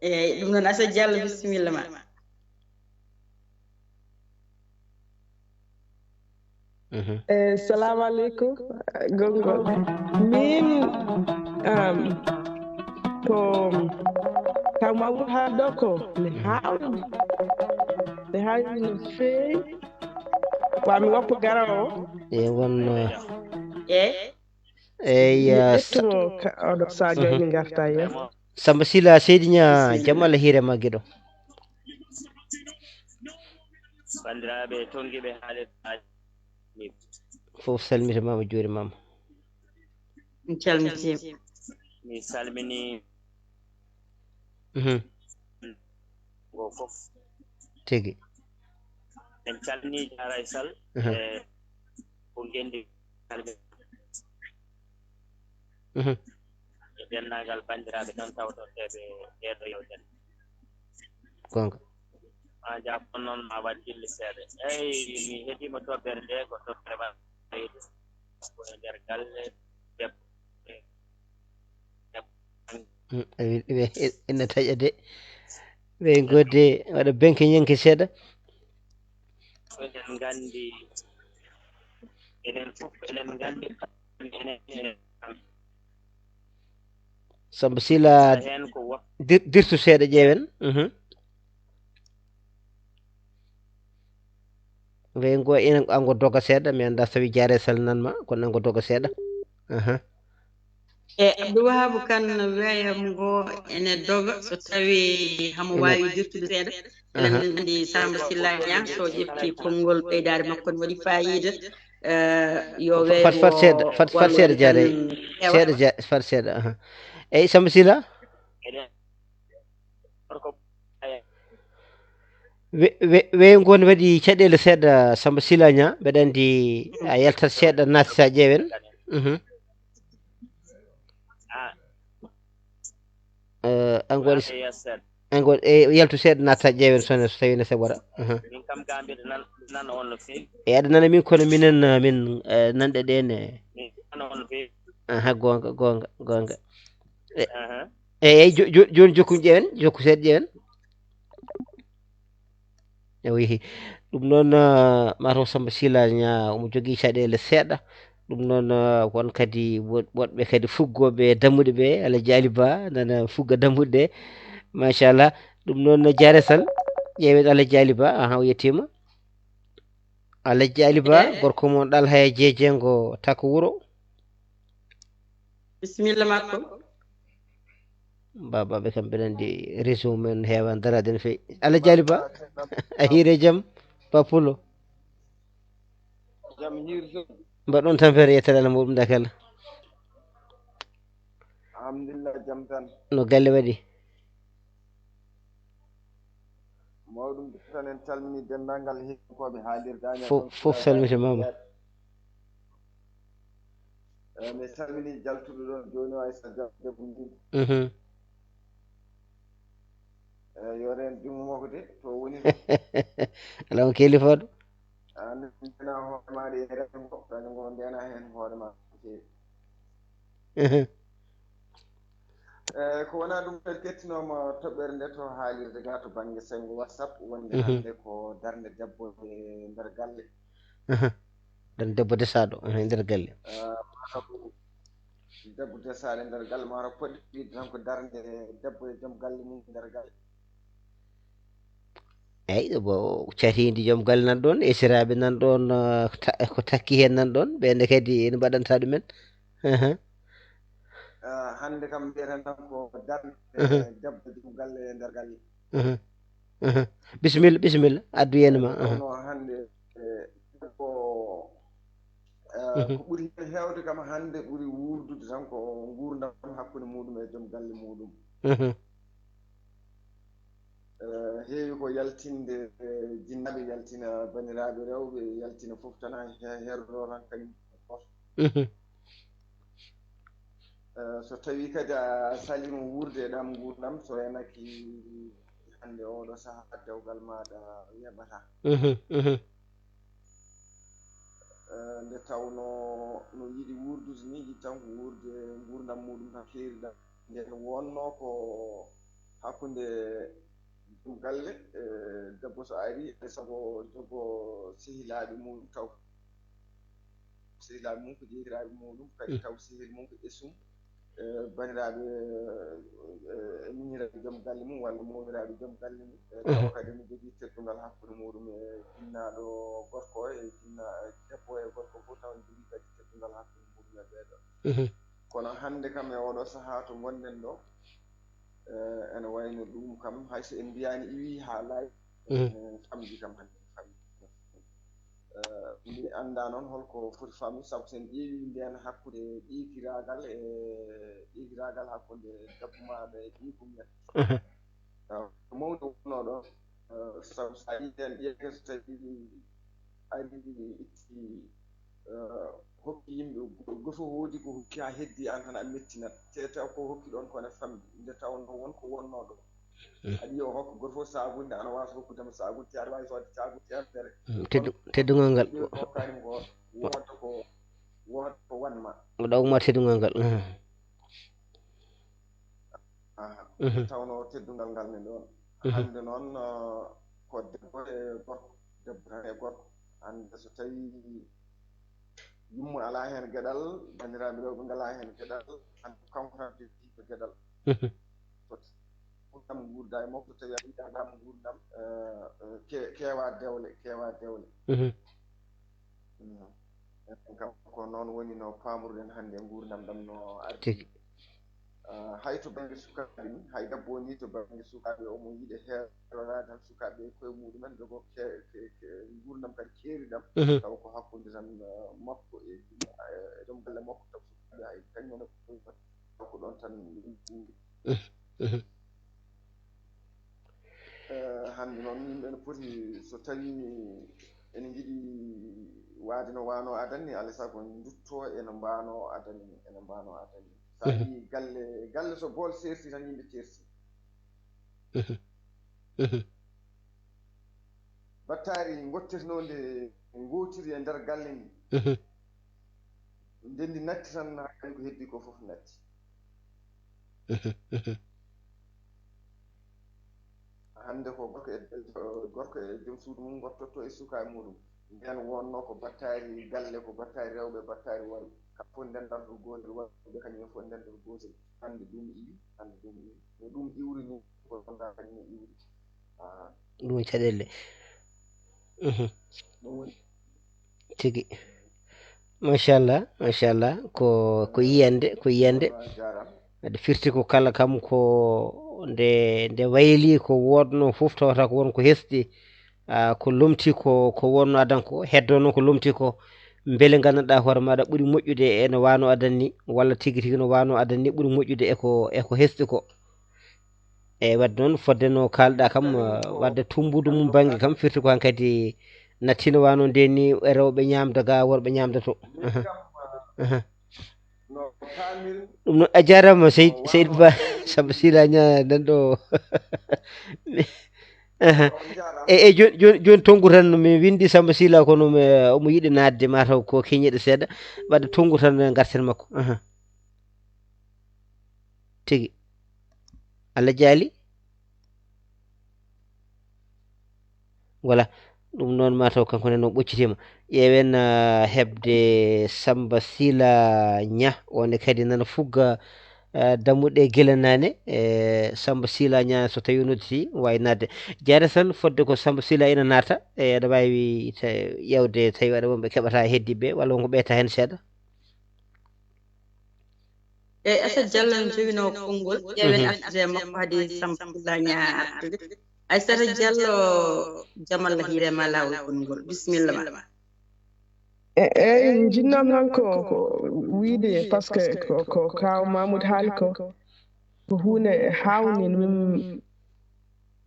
Eeyi, ɗum noon, Aissata Diallo, bisimilla ma. Mhm. Eh, salamu aleykum, eh, gonngol. Min, um, ko Kaw Mamoudou haalɗo ko ne haawi, ne haawi no feewi. Wa mi woppo garawo. E won, eh, eeyi. Eeyi, mi eh, sa- ƴettuno ka-, oɗo sadio, mhm, mi ngarta yeeso. Samba Sylla, Seydi Ñaa, bisimilla. Jam Allah hiire ma giɗo. Banndiraaɓe tonngiiɓe haalirde Agnam. Fof salmitimaama, juurimaama. Mi calmitii. Mi salminii. Mhm. Ngo fof. Tigi. En calminii Jaaray Sal, mhm, e ko ngenndi. Mhm. E denndaangal banndiraaɓe tan tawtorteeɓe ɗeeɗo yewtere. Goonga. Ma jaab on noon ma waɗ jilli seeɗa. Eyi, mi heɗiima toɓɓere nde, ko toɓɓere ma ko e nder galle debbo. Mm, ewi, ewi, e-, ene taƴa de. Ɓe ngodde waɗa benke ñenke seeɗa. Eɗen nganndi, enen fof eɗen nganndi, enen, enen. Samba Sylla, heen ko wa- dir-, dirtu seeɗa ƴeewen. Mhm. Ɓe ngo ina ango doga seeɗa, mi anndaa so tawi Jaaray Sal nan ma, kono ango doga seeɗa. Aha. E Abdou Wahab Kan wiyam ngo ene doga, so tawi hamo waawi dirtude seeɗa. Eɗen nganndi Samba Sylla Ñaa, so ƴetti konngol ɓeydaare makko ne waɗi faayiida. Eh, yo weeyo fat, fat seeɗa, fat, fat seeɗa Jaaray. Seeɗa ja-, fat seeɗa, aha. Eyi, Samba Sylla? We-, we-, weeyo ngo ne waɗi caɗeele seeɗa, Samba Sylla Ñaa, mbeɗa anndi a yaltat seeɗa, naatata ƴeewen. Mhm. Eh, an ko waɗi s-, an ko, e, yaltu seeɗa, naatata ƴeewen so ne, so tawi ne saɓora. Mhm. Min kam ga mbiɗa nan-, nana on no feewi. E, aɗa nana min, kono minen, eh, min, eh, nanɗe ɗe ne. Min nana on no feewi. Aha, goonga, goonga, goonga. E, aha. Eyi, eyi, jo-, jo-, jooni jokku ƴeewen, jokku seeɗa ƴeewen. Ewi, ɗum noon, ah, mataw Samba Sylla Ñaa omo jogii caɗeele seeɗa. Ɗum noon, ah, won kadi wo-, woɗɓe kadi fuggooɓe dammuɗe ɓe, Alhaji Ali Ba nana fugga dammuɗe ɗe. Machallah. Ɗum noon, Jaaray Sal, ƴeewen Alhaji Ali Ba, aha, o yettiima. Alhaji Ali Ba, eh, gorko mon Ɗal Haya Jeejeengo Tako Wuro. Bisimilla makko. Baabaaɓe kam, mbeɗa anndi réseau men heewa daraade no feewi. Alhaji Ali Ba, a hiire jam, Ba Pulo. Jam hiiri toon. Mbaɗon tampere yettere Allah muɗum dakala. Alhamdulillah, jam tan. No galle waɗi? Mo ɗum tan en calmini denndaangal heɗiyankooɓe haalirde Aña Fof, F M fof salmitimaama. Eyi, mi salmini jaltuɗo ɗon jooni o, Aysata Jaw debbo ndin. Mhm. Eyi, yo reen junngo makko de, to woni ɗo. Alaa mo keeli fooɗo. An ndena hoore maaɗa e rengo, rengo ndena heen hoore maaɗa no feewi. Mhm. Eyi, ko wonaa ɗum, en kettinooma toɓɓere nde to haalirde ga to bannge senngo WhatsApp, wonde Mhm. hannde ko darnde debbo e nder galle. Mhm. Darnde debbo desaaɗo, mhm, e nder galle. Eh, mataw debbo desaaɗo e nder galle, mataw poɗɗi wiide tan ko darnde debbo e joom galle mum e nder galle. Eyi, bo catiindi joom galle nan ɗoon, esiraaɓe nan ɗoon, eh, ta-, ko takki heen nan ɗoon, ɓe ne kadi ene mbaɗanta ɗumen. Aha. Ah, hannde kam mbiyeten tan ko darnde Mhm. debbo joom galle e nder galle. Mhm. Mhm. Bisimilla, bisimilla, addu yiyannde ma. Aha. Kono hannde, eh, ko, eh, Mhm. ko ɓuri heen heewde kam hannde ɓuri wuurdude tan ko nguurndam hakkunde muɗum e joom galle muɗum. Mhm. Eh, heewi ko yaltinde, eh, jinnaaɓe, yaltina banndiraaɓe rewɓe, yaltina fof tan, hay he-, heerotoo tan kañum gooto. Mhm. Eh, so tawii kadi a saliima wuurde e ɗam nguurndam, so renaki hannde oɗo sahaa dewgal maaɗa weeɓataa. Mhm, mhm. Eh, nde tawnoo no yiɗi wuurdude ni, yiɗi tan ko wuurde nguurndam muɗum tan keeriɗam. Nden wonnoo ko hakkunde joom galle, eh, debbo so ari, e sago jogo sehilaaɓe muɗum taw. Sehilaaɓe mum ko jeetiraaɓe muɗum, kadi Mhm. taw sehil mum ko ɓesum. Eh, banndiraaɓe, eh, eh, miñiraaɓe joom galle mum walla moowiraaɓe joom galle mum. Eh, Mhm. tawa kadi ene jogii teddungal hakkunde muɗum e jinnaaɗo gorko o e jinna-, debbo e gorko fof tawa ene jogii kadi teddungal hakkunde muɗum e ɓee ɗoo. Mhm. Kono hannde kam e oɗo sahaa to ngonɗen ɗo, eh, ene wayno ɗum kam, hay so en mbiyaani iwii haa laaɓi, Mhm. ene famɗi kam hannde, famɗi. Eh, mi anndaa noon holko foti famɗi, sabu so en ƴeewii ndeen hakkunde ƴiikiraagal e ƴiikiraagal hakkunde debbo maaɗa e ɓiykum en. Mhm. Eh, ko mawni wonnoo ɗo, eh, sabu so a yii ndeen ƴeewte so tawii ari itti, eh, hokki yimɓe go-, gooto fof woodi ko hokki haa heddii aan tan a mettinat. Te taw ko hokki ɗoon ko ene famɗi. Nde tawnoo won ko wonnoo ɗo. Mm. Aɗa yiya o hokka gooto fof saabunnde, ana waawi hokkude mo saabunnde, aɗa waawi soodde caabu teemedere. Mm, teddu-, teddungal ngal. Ɓe hokkaani mo ko wonta ko, wonta ko wan ma. O ɗawma teddungal ngal. Mm. Aha. Mhm. Tawnoo teddungal ngal ne ɗoon. Mhm. Hannde noon, uh, ko debbo e gorko, debbo tan e gorko. Hannde so tawii yumma alaa heen geɗal, banndiraaɓe rewɓe ngalaa heen geɗal, hannde kanko tan jogii ko geɗal. Mhm. So nguurndam nguurda e makko, so tawii a yiɗaa nguurndam, eh, eh, ke-, keewa dewle, keewa dewle. Mhm. Mm. Enen kam ko noon woni no paamruɗen hannde nguurndam ɗam no ardi. Tigi. Ah, hay to bannge sukaaɓe ni, hay debbo ni to bannge sukaaɓe, omo yiɗa heeroraade tan sukaaɓe e koye muɗumen, jogo ke-, ke-, ke-, nguurndam kadi keeriɗam, Mhm. taw ko hakkunde tan, ah, makko e, e joom galle makko, taw sukaaɓe hay kañum en ko ɗoon tan nguuri. Mhm. Mhm. Eh, hannde noon yimɓe no poti, so tawii ene njiɗi waade no waano adan ni, alaa e sago nduttoo e no mbaano adan ni, e no mbaano adan ni. So a Mhm. yii galle, galle so bool seerti tan yimɓe ceerti. Mhm. Mhm. Battaari ngottirnoo nde ngootiri e nder galle ni. Mhm. Nde ndi natti tan, haa kadi ko heddi ko fof natti. Mhm, mhm. Hannde ko gorko e, gorko e joom suudu mum ngottotto e sukaaɓe muɗum. Ndeen wonnoo ko battaari galle, ko battaari rewɓe, battaari worɓe. Kamɓe fof ndendata to gootel, worɓe kañum en fof ndendata to gootel. Hannde ɗum iwi, hannde ɗum iwi. No ɗum iwri ni, ko ɗon tan kañum en iwri. Ah. Ɗum e caɗeele. Mhm. Ɗum woni. Tigi. Machallah, machallah. Ko, ko yiyande, ko yiyande. Jaaraama. Aɗa firti ko kala kam ko nde, nde wayli ko woodnoo fof tawata ko won ko hesɗi, ah, ko lomti ko, ko wonno adan ko, heddo noon ko lomti ko. Mbele nganndanɗaa hoore maaɗa ɓuri moƴƴude e no waano adan ni, walla tigi tigi no waano adan ni ɓuri moƴƴude e ko, e ko hesɗi ko. Eyi, wadde noon, fodde no kaalɗaa kam, eh, wadde tummbudu mum bannge kam, firti ko hankadi nattiino wano nde ni, e rewɓe ñaamda ga, worɓe ñaamda to. Aha. Aha. Ɗum noon, a jaaraama, Seydi, Seydi Ba, Samba Sila Ña nan ɗo. Aha. E, e, jooni, jooni, jooni, tonngu tan, mi winndi Samba Sila, kono mi, omo yiɗi naatde, mataw ko keñiiɗo seeɗa, wadde tonngu tan, ngarten makko. Aha. Tigi. Allah jaali. Voilà. Ɗum noon, mataw kanko nene o ɓoccitiima. Ƴeewen, ah, heɓde Samba Sila Ña, o ne kadi nana fugga, ah, dammuɗe gila nane. E, Samba Sila Ña, so tawi o nodditi, waawi naatde. Jaare tan, fodde ko Samba Sila ina naata, e, aɗa waawi ta-, ƴeewde tawi aɗa wonɓe keɓata heddiɓe, walla wonko ɓeyta heen seeɗa. E Aissata Diallo ne joginoo konngol, ƴeewen. Mhm. Artirde makko hade Samba Sila Ña artude. Aissata Diallo, jam Allah hiire ma, laawol konngol. Bisimilla ma. E, eyi, njinnoo tan ko, ko wiyde, parce que ko, ko Kaaw Mahmoud haali ko, ko huunde haawnde, min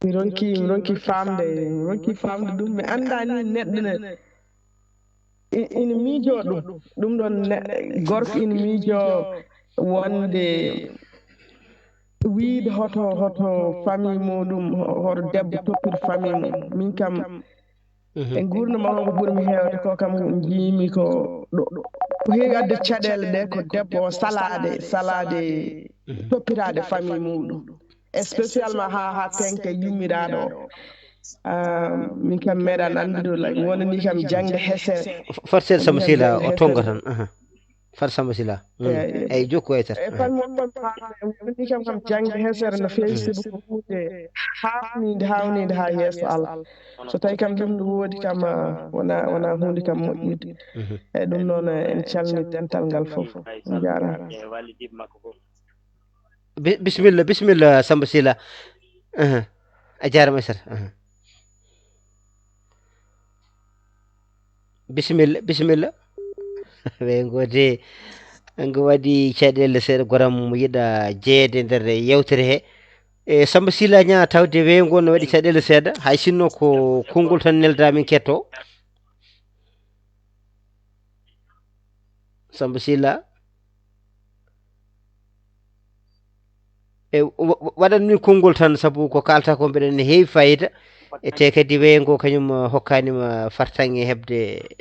mi ronki, mi ronki faamde, mi ronki faamde ɗum, mi anndaa ni neɗɗo ne, i-, ina miijoo ɗum. Ɗum ɗoon ne-, gorko ina miijoo wonde wiyde hoto, hoto famille muɗum, ho-, hoto debbo toppito famille mum. Min kam, mhm, e nguurndam am, ko ɓurmi heewde ko kam, njiimi ko ɗo, ko heewi adde caɗeele ɗe, ko debbo o salaade, salaade, mhm, toppitaade famille muɗum. Spécialement haa, haa teŋke yummiraaɗo o. Ah, min kam meeɗaan anndude, like, wonani kam jaŋde hesere. F-, far seeɗa Samba Sila, o jaŋde tonga hesere tan. Aha. Far Samba Sila. Mm. Eyi, eyi. Eyi, jokku e tan. Eyi, aha, far mo kon haa wonani kam, kam jaŋde hesere no feewi, mm, sibu ko huunde haawnide, haawnide haa yeeso Allah. So tawi kam ɗum no woodi kam, ah, wona, wona huunde kam moƴƴude. Mhm. Eyi, ɗum noon, eh, en calmini dental ngal fof. On njaaraama. Bi-, bisimilla, bisimilla, Samba Sila. Aha. A jaaraama, Aissata. Aha. Bisimilla, bisimilla. Ɓe ngo de, ngo waɗi caɗeele seeɗa, goram mo yiɗa jeyeede nder yeewtere he. E, Samba Sila Ña, tawde weeyo ngo no waɗi caɗeele seeɗa, hay sinno ko konngol tan nelda min ketto. Samba Sila. E, wa-, wa-, waɗan min konngol tan, sabu ko kaalta ko mbeɗen ne heewi fayida. E te kadi weeyo ngo kañum, uh, hokkaani ma fartaŋŋe heɓde,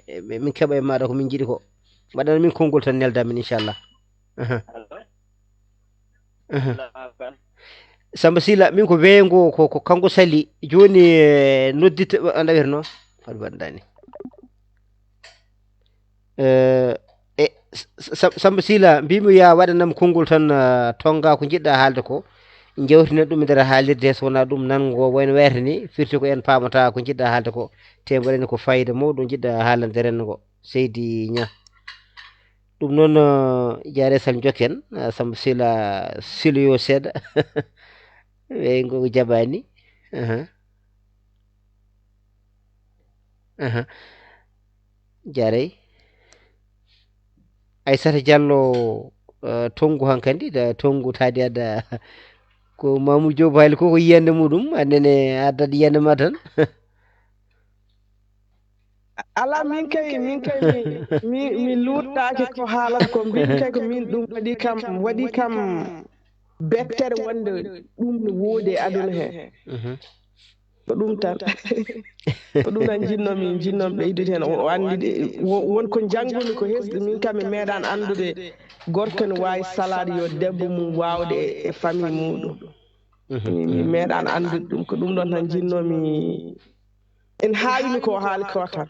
e, min keɓa e maaɗa ko min njiɗi ko. Waɗan min konngol tan, nelda min, inchallah. Aha. Aha. Samba Sila, min ko weeyo ngo, ko, ko kanko sali. Jooni, e, noddita, a ndawir noon. Hoɗ mbaɗɗani? Eh, e, S-, S-, Samba Sila, mbimi ya waɗanam konngol tan, ah, tonga ko njiɗɗa haalde ko. Jawtina ɗum e nder haalirde, so wonaa ɗum nan ngo wayno wayata ni, firti ko en paamata ko njiɗɗa haalde ko. Te mbaɗen ko fayida mawɗo njiɗɗa haalande renndo ngo. Seydi Ña. Ɗum noon, eh, jaare sal jokken, eh, Samba Sila, siloyo seeɗa. Weeyo ngo jaɓaani. Aha. Aha. Jaarey. Aissata Diallo, eh, tonngu hankadi, da tonngu taadi ada. Ko Mamoudou Diop Bayli ko, ko yiyannde muɗum, annene addat yiyannde ma tan. Alaa, min kay, min kay, mi, mi, mi luuttaaki ko haalata ko, mbimi kay ko min ɗum waɗi kam, waɗi kam bettere wonde ɗum no woodi e aduna he. Mhm. Ko ɗum tan. Ko ɗum tan njinnoomi, njinnoomi ɓeydude heen. O, o anndi de, wo-, won ko njanngumi ko hesɗi, min kam mi meeɗaan anndude gorko no waawi salaade yo debbo mum waawde e, e famille muɗum. Mhm. Mi, mi meeɗaan anndude ɗum. Ko ɗum ɗon tan njinnoomi. En haawini ko o haali ko tan.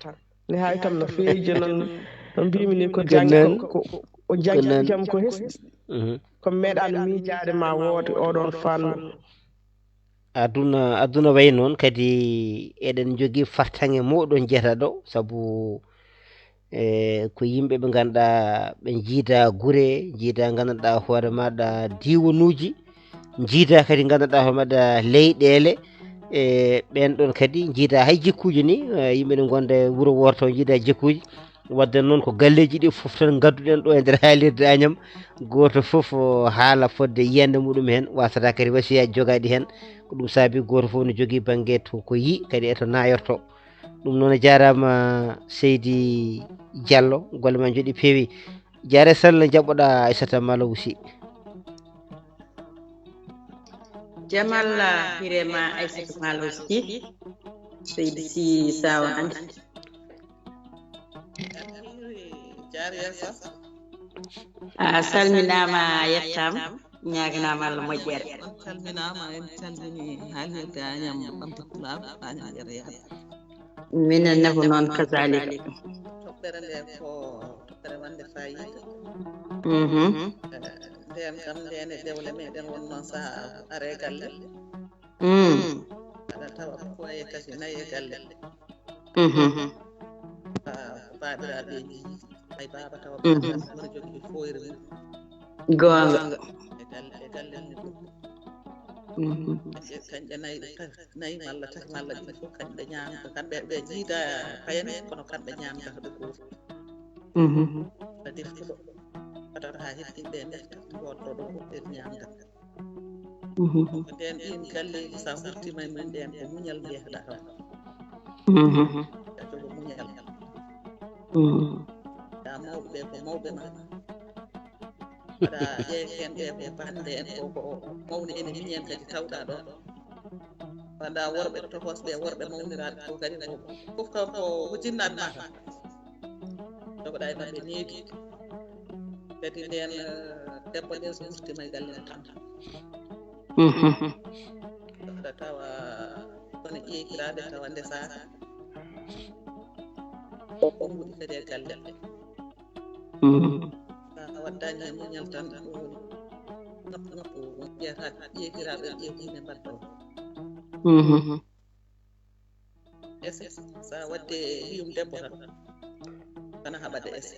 Ne haawi kam no feewi, jooni noon no mbimi ni ko janngi ko, ko, o janngi kam ko hesɗi. Mhm. Ko meeɗaan miijaade ma wood oɗon fannu. Aduna, aduna wayi noon kadi eɗen njogii fartaŋŋe mawɗo jeyata ɗo, sabu, e, ko yimɓe ɓe ngannduɗaa ɓe njiida gure, njiida ngannduɗaa hoore maaɗa diiwanuuji, njiida kadi ngannduɗaa hoore maaɗa leyɗeele, e, ɓeen ɗoon kadi njiida hay jikkuuji ni, e, yimɓe ne ngonda e wuro wooto njiida jikkuuji. Wadde noon ko galleeji ɗi fof tan ngadduɗen ɗo e nder haalirde Agnam, gooto fof o haala fodde yiyannde muɗum heen, wasata kadi wasiyaaji jogaaɗi heen. Ko ɗum saabi gooto fof no jogii bannge to ko yi kadi e to nayorto. Ɗum noon, a jaaraama seydi Diallo, golle ma njooɗi peewi. Jaare sall, jaɓɓoɗa Aissata Malow Sy. Jamal, ah, hirema Aissata Malow Sy. Seydi Sy Sawa Anta. A salminaama, a yettaama, ñaaganaama Allah moƴƴere. On calminaama, en calmini haalirde Agnam ɓamta pulaar, Agnam Yero Yahya. Minen ne ko noon, kazaalika. Toɓɓere nde ko toɓɓere wonde faayiida. Mhm. Eh, ndeen kam, ndeen e dewle meɗen wonno saha are galle. Mm. Aɗa tawa foyer tati, nayi e galle. Mhm. Ah, baabiraaɓe e jiidi, hay baaba tawa baabiraaɓe wona jogii fooyre mum. Goonga. E galle, e galle mum. Mhm. Kañƴe, kañƴe nayi, nayi malla tati malla ɗiɗi fof kañɓe ñaamta. Kamɓe ɓe jiida payen, kono kamɓe ñaamta ko ɓe gooto. Mhm. Ɓe deftuɗo. Ɓatata haa heɓɓinɓe ndefta, ngootto ɗo fof ɓe ñaamta. Mhm. Nden ɗin galleeji, sa wurtima e mum ɗen, ko muñal mbiyata ɗon. Mhm. Kadi ko muñal. Mhm. Ya mawɓe ɓe ko mawɓe ma. Waɗa ƴeewen ɓe ko bande en, ko, ko mawni ene miñi en kadi tawɗa ɗon. Wanda worɓe tohosɓe, worɓe mawniraaɓe ko kadi ko, fof kam ko, ko jinnaɓe ma kam. Jogoɗa e maɓɓe needi. Kadi nden, eh, debbo nden so wurtima e galle mum tan. Mhm. Aɗa tawa kono ƴeekiraaɓe tawa ndesaaka. Ko, ko mbuɗi kadi e galle. Mhm. Sa waddani e muñal tan, ko woni ngappu, ngappu, mbiyata ƴeekiraaɓe ƴeeku ine mbaɗɗo. Mhm. Ese, sa wadde ɓiyum debbo tan, kana haɓade ese.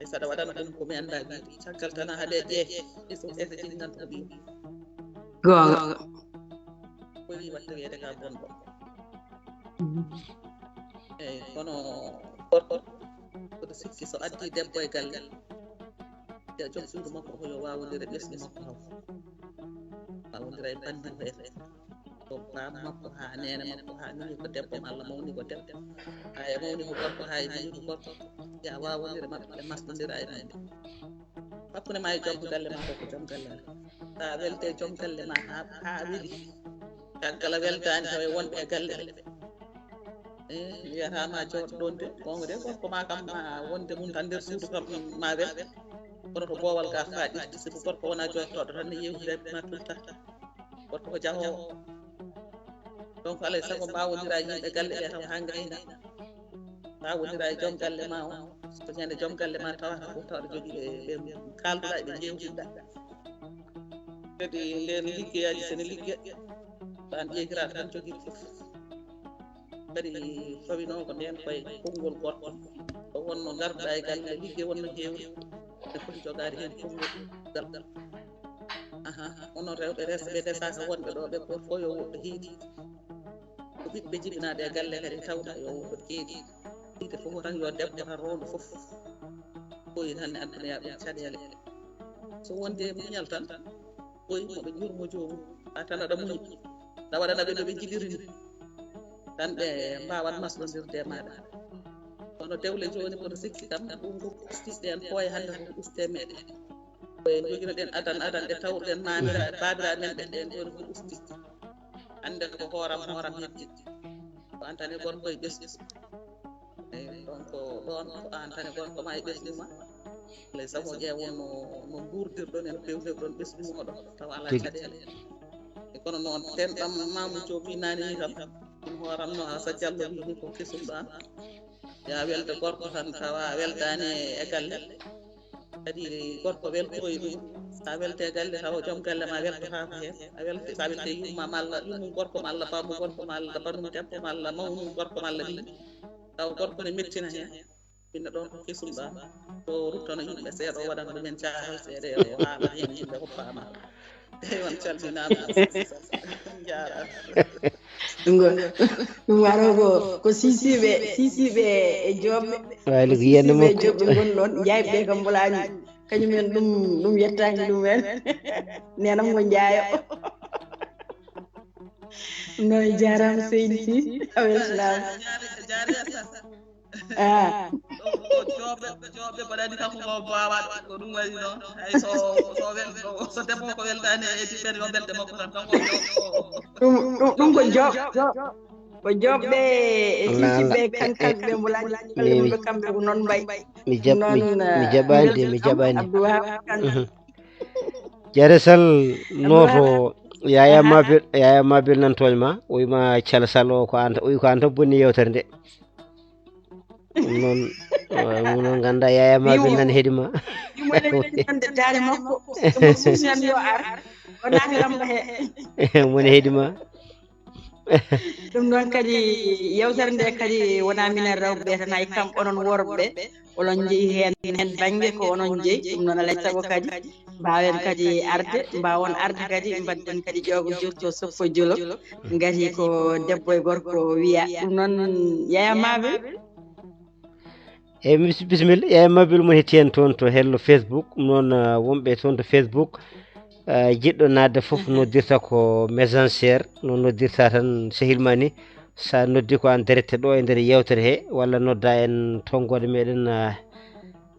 E saɗa waɗana ɗum ko mi annda ɓiɗi, caggal tan a haɗe ƴee, ese, ese jinnan ko ɓiyum. Goonga. Ko wi watta wiyede ka bonɗo. Mhm. Eyyi, kono gorko, kono sikki so addi debbo e galle, ya joom suudu makko ko yo wawodire ɓesngu makko haw. Wawodira e bandum hee. Ko baaba makko haa neene makko haa miñi ko debbo, malla mawni ko debbo. Haa e mawni ko gorko, haa e miñi ko gorko. Ya wawodire maɓɓe, ɓe masnodira e mum. Hakkunde ma e joom galle ma ko, ko joom galle ma. Sa welte e joom galle ma haa, haa weli. Caggal a weltaani taw e wonɓe e galle ɓe. Eh, wiyata ma jooɗo ɗon de, gonga de, gorko ma kam ma wonde mum tan nder suudu kam ma wel. Kono to boowal ga faaɗirta, sibu gorko wona jooɗoɗo tan ne yewtida e ma tout le temps. Gorko ko jahoowo. Donc alay sago mbawodira e yimɓe galle ɓe taw haa ngayna. Mbawodira e joom galle ma o. So ñande joom galle ma tawata ko tawa aɗa jogii ɓe, ɓe kalduɗa e ɓe jewtiɗa. Kadi nden liggeyaji sene ligge. Ɗan ƴeekiraɗo tan jogii fof. Kadi fawino ko nden koye konngol gorko. Ko wonno ngarduɗa e galle ligge wonno heewde. Ene foti jogaade heen konngol gal. Aha, onon rewɓe resɓe ndesaaka wonɓe ɗo ɓe fof, fof yo woɗɗo heedi. Ko ɓiɓɓe jibinaaɓe e galle kadi tawɗa yo woɗɗo heedi. Yiite fof tan yo debbo tan rondo fof. Ɓooyi tan ne adduna ya ɗum caɗeele. So wonde e muñal tan, ɓooyi moɗo jurmo joomum. A tan aɗa muñi. Aɗa waɗana ɓe no ɓe njiɗiri ni. Tan ɓe mbawan masɗondirde e maɗa. Kono dewle jooni kono sikki kam, ɗum ko ustiɗen pooye hannde ko uste meɗen. Ko en jogino ɗen adan, adan ɗe tawruɗen mamira, babira men ɓe ɗen ɗon ko usti. Hannde ko hooram, hooram heddi. Ko an tan e gorko e ɓesngu. Eyi, donc ɗon ko an tan e gorko ma e ɓesngu ma. Alay sago ƴeewon no, no nguurdirɗon e no pewnirɗon ɓesngu moɗon, tawa alaa caɗeele. E kono noon, ten ɗam Mamoudou Diop wi naane ni kam, ɗum hooram no Asa Diallo wi ni ko kesum ɗo an. Ya welde gorko tan tawa a weldaani e galle. Kadi gorko weltoyi ɗum. Sa welte e galle tawa joom galle ma weltotaako heen. A welte, sa welte yumma malla ɗum gorko malla bammo gorko malla banum debbo malla mawnum gorko malla ɓiɗɗo. Tawa gorko ne mettina heen. Ina ɗon ko kesum ɗa. Ko ruttano yimɓe seeɗa, o waɗana ɗumen caaral seeɗa, o haala heen yimɓe ko paama. Eywa, on calminaama. Njaaraama. Ɗum ko, ɗum waro ko, ko sisiiɓe, sisiiɓe e joobɓe. Waali ko yiyannde makko. Joobɓe ngoni ɗoon, njaayɓe ɓe kam mbolaani. Kañum en ɗum, ɗum yettaaki ɗum en. Neenam ko njaayo. No, jaaraama seydi si, a weltanaama. Ah. Joobɓe, joobɓe mbaɗani kam ko baawa ko ɗum waɗi noon. Hay so, so wel-, so, so debbo ko weltaani e tippere o belte makko tan, kanko o joobɓe. Ɗum, ɗum, ɗum ko joobɓe. Ko joobɓe e sisiiɓe kankanɓe mbo laaj ɓe kamɓe ko noon mbayi. Mi jaɓ-, mi, mi jaɓaani de, mi jaɓaani. Abdou Wahab Kane. Mhm. Jare Sall, nooto Yaya Mabel, Yaya Mabel nan tooñ ma, o wima Cala Sall o ko an, o wi ko an tan bonni yewtere nde. Ɗum noon, eh, mo noon ngannda Yaya Mabel nan heɗi ma. Wimo eɗen nande daare makko, somo suusinan yo ar, o naati lamba he. Mo ne heɗi ma. Ɗum noon kadi, yewtere nde kadi wonaa minen rewɓe tan, hay kam onon worɓe, oɗon njeyi heen, heen bannge ko onon njeyi. Ɗum noon alaa e sago kadi mbaawen kadi arde, mbaawon arde kadi, mbaɗden kadi ƴoogo jokko soppo jolo. Ngati ko debbo e gorko wiya. Ɗum noon, Yaya Mabel. Eyyi, mis-, bisimilla. Eyyi, Mabel mo hetti en toon to hello Facebook. Noon, ah, wonɓe toon to Facebook, ah, jiɗɗo naatde fof noddirta ko Messenger. No noddirta tan sehil ma ni. Sa noddi ko en direct ɗo e nder yewtere he, walla nodda en tonngode meɗen, ah,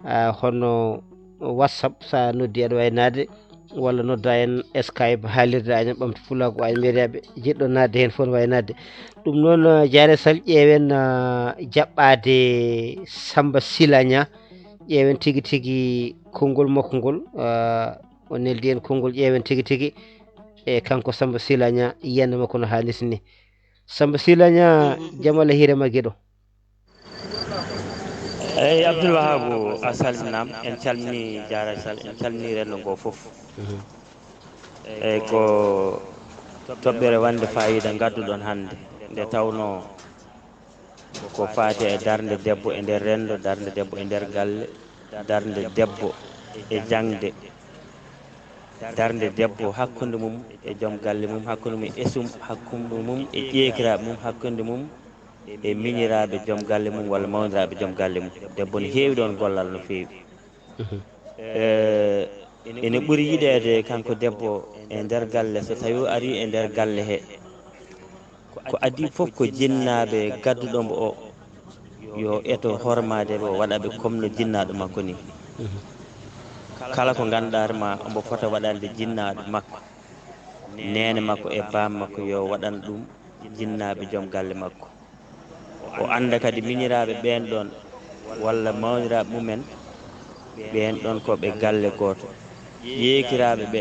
ah, hono WhatsApp, sa noddi aɗa wawi naatde. Walla nodda en Skype, haalirde Añam Ɓamtu Pulaagu Añam Yeeriyaaɓe, jiɗɗo naatde heen fof ne waawi naatde. Ɗum noon, eh, Jaare Sall, ƴeewen, eh, jaɓɓaade Samba Silanya, ƴeewen tigi tigi konngol makko ngol, eh, o neldi en konngol, ƴeewen tigi tigi e kanko Samba Silanya, yiyannde makko no haalirta ni. Samba Silanya, jam Allah hiire ma giɗo. Eyi, Abdoul Wahabou, a salminaama. En calminii Jaara Sall, en calminii renndo ngoo fof. Mhm. Eyi, ko toɓɓere wonde faayiida ngadduɗon hannde, nde tawnoo ko faati e darnde debbo e nder renndo, darnde debbo e nder galle, darnde debbo e jaŋde, darnde debbo hakkunde mum e joom galle mum, hakkunde mum e esum, hakkunde mum e ƴeekiraaɓe mum, hakkunde mum e miñiraaɓe joom galle mum walla mawniraaɓe joom galle mum. Debbo ne heewi ɗoon gollal no feewi. Mhm. Eh, ene ɓuri yiɗeede kanko debbo e nder galle, so tawii o arii e nder galle he. Ko adii fof ko jinnaaɓe gadduɗo mbo o, yo eto hormaade ɓe, o waɗa ɓe comme no jinnaaɗo makko ni. Mhm. Kala ko ngannduɗaa ma, omo fota waɗande jinnaaɗo makko, neene makko e baam makko, yo waɗan ɗum jinnaaɓe joom galle makko. O annda kadi miñiraaɓe ɓeen ɗoon, walla mawniraaɓe mumen, ɓeen ɗoon ko ɓe galle gooto. Ƴeekiraaɓe ɓe,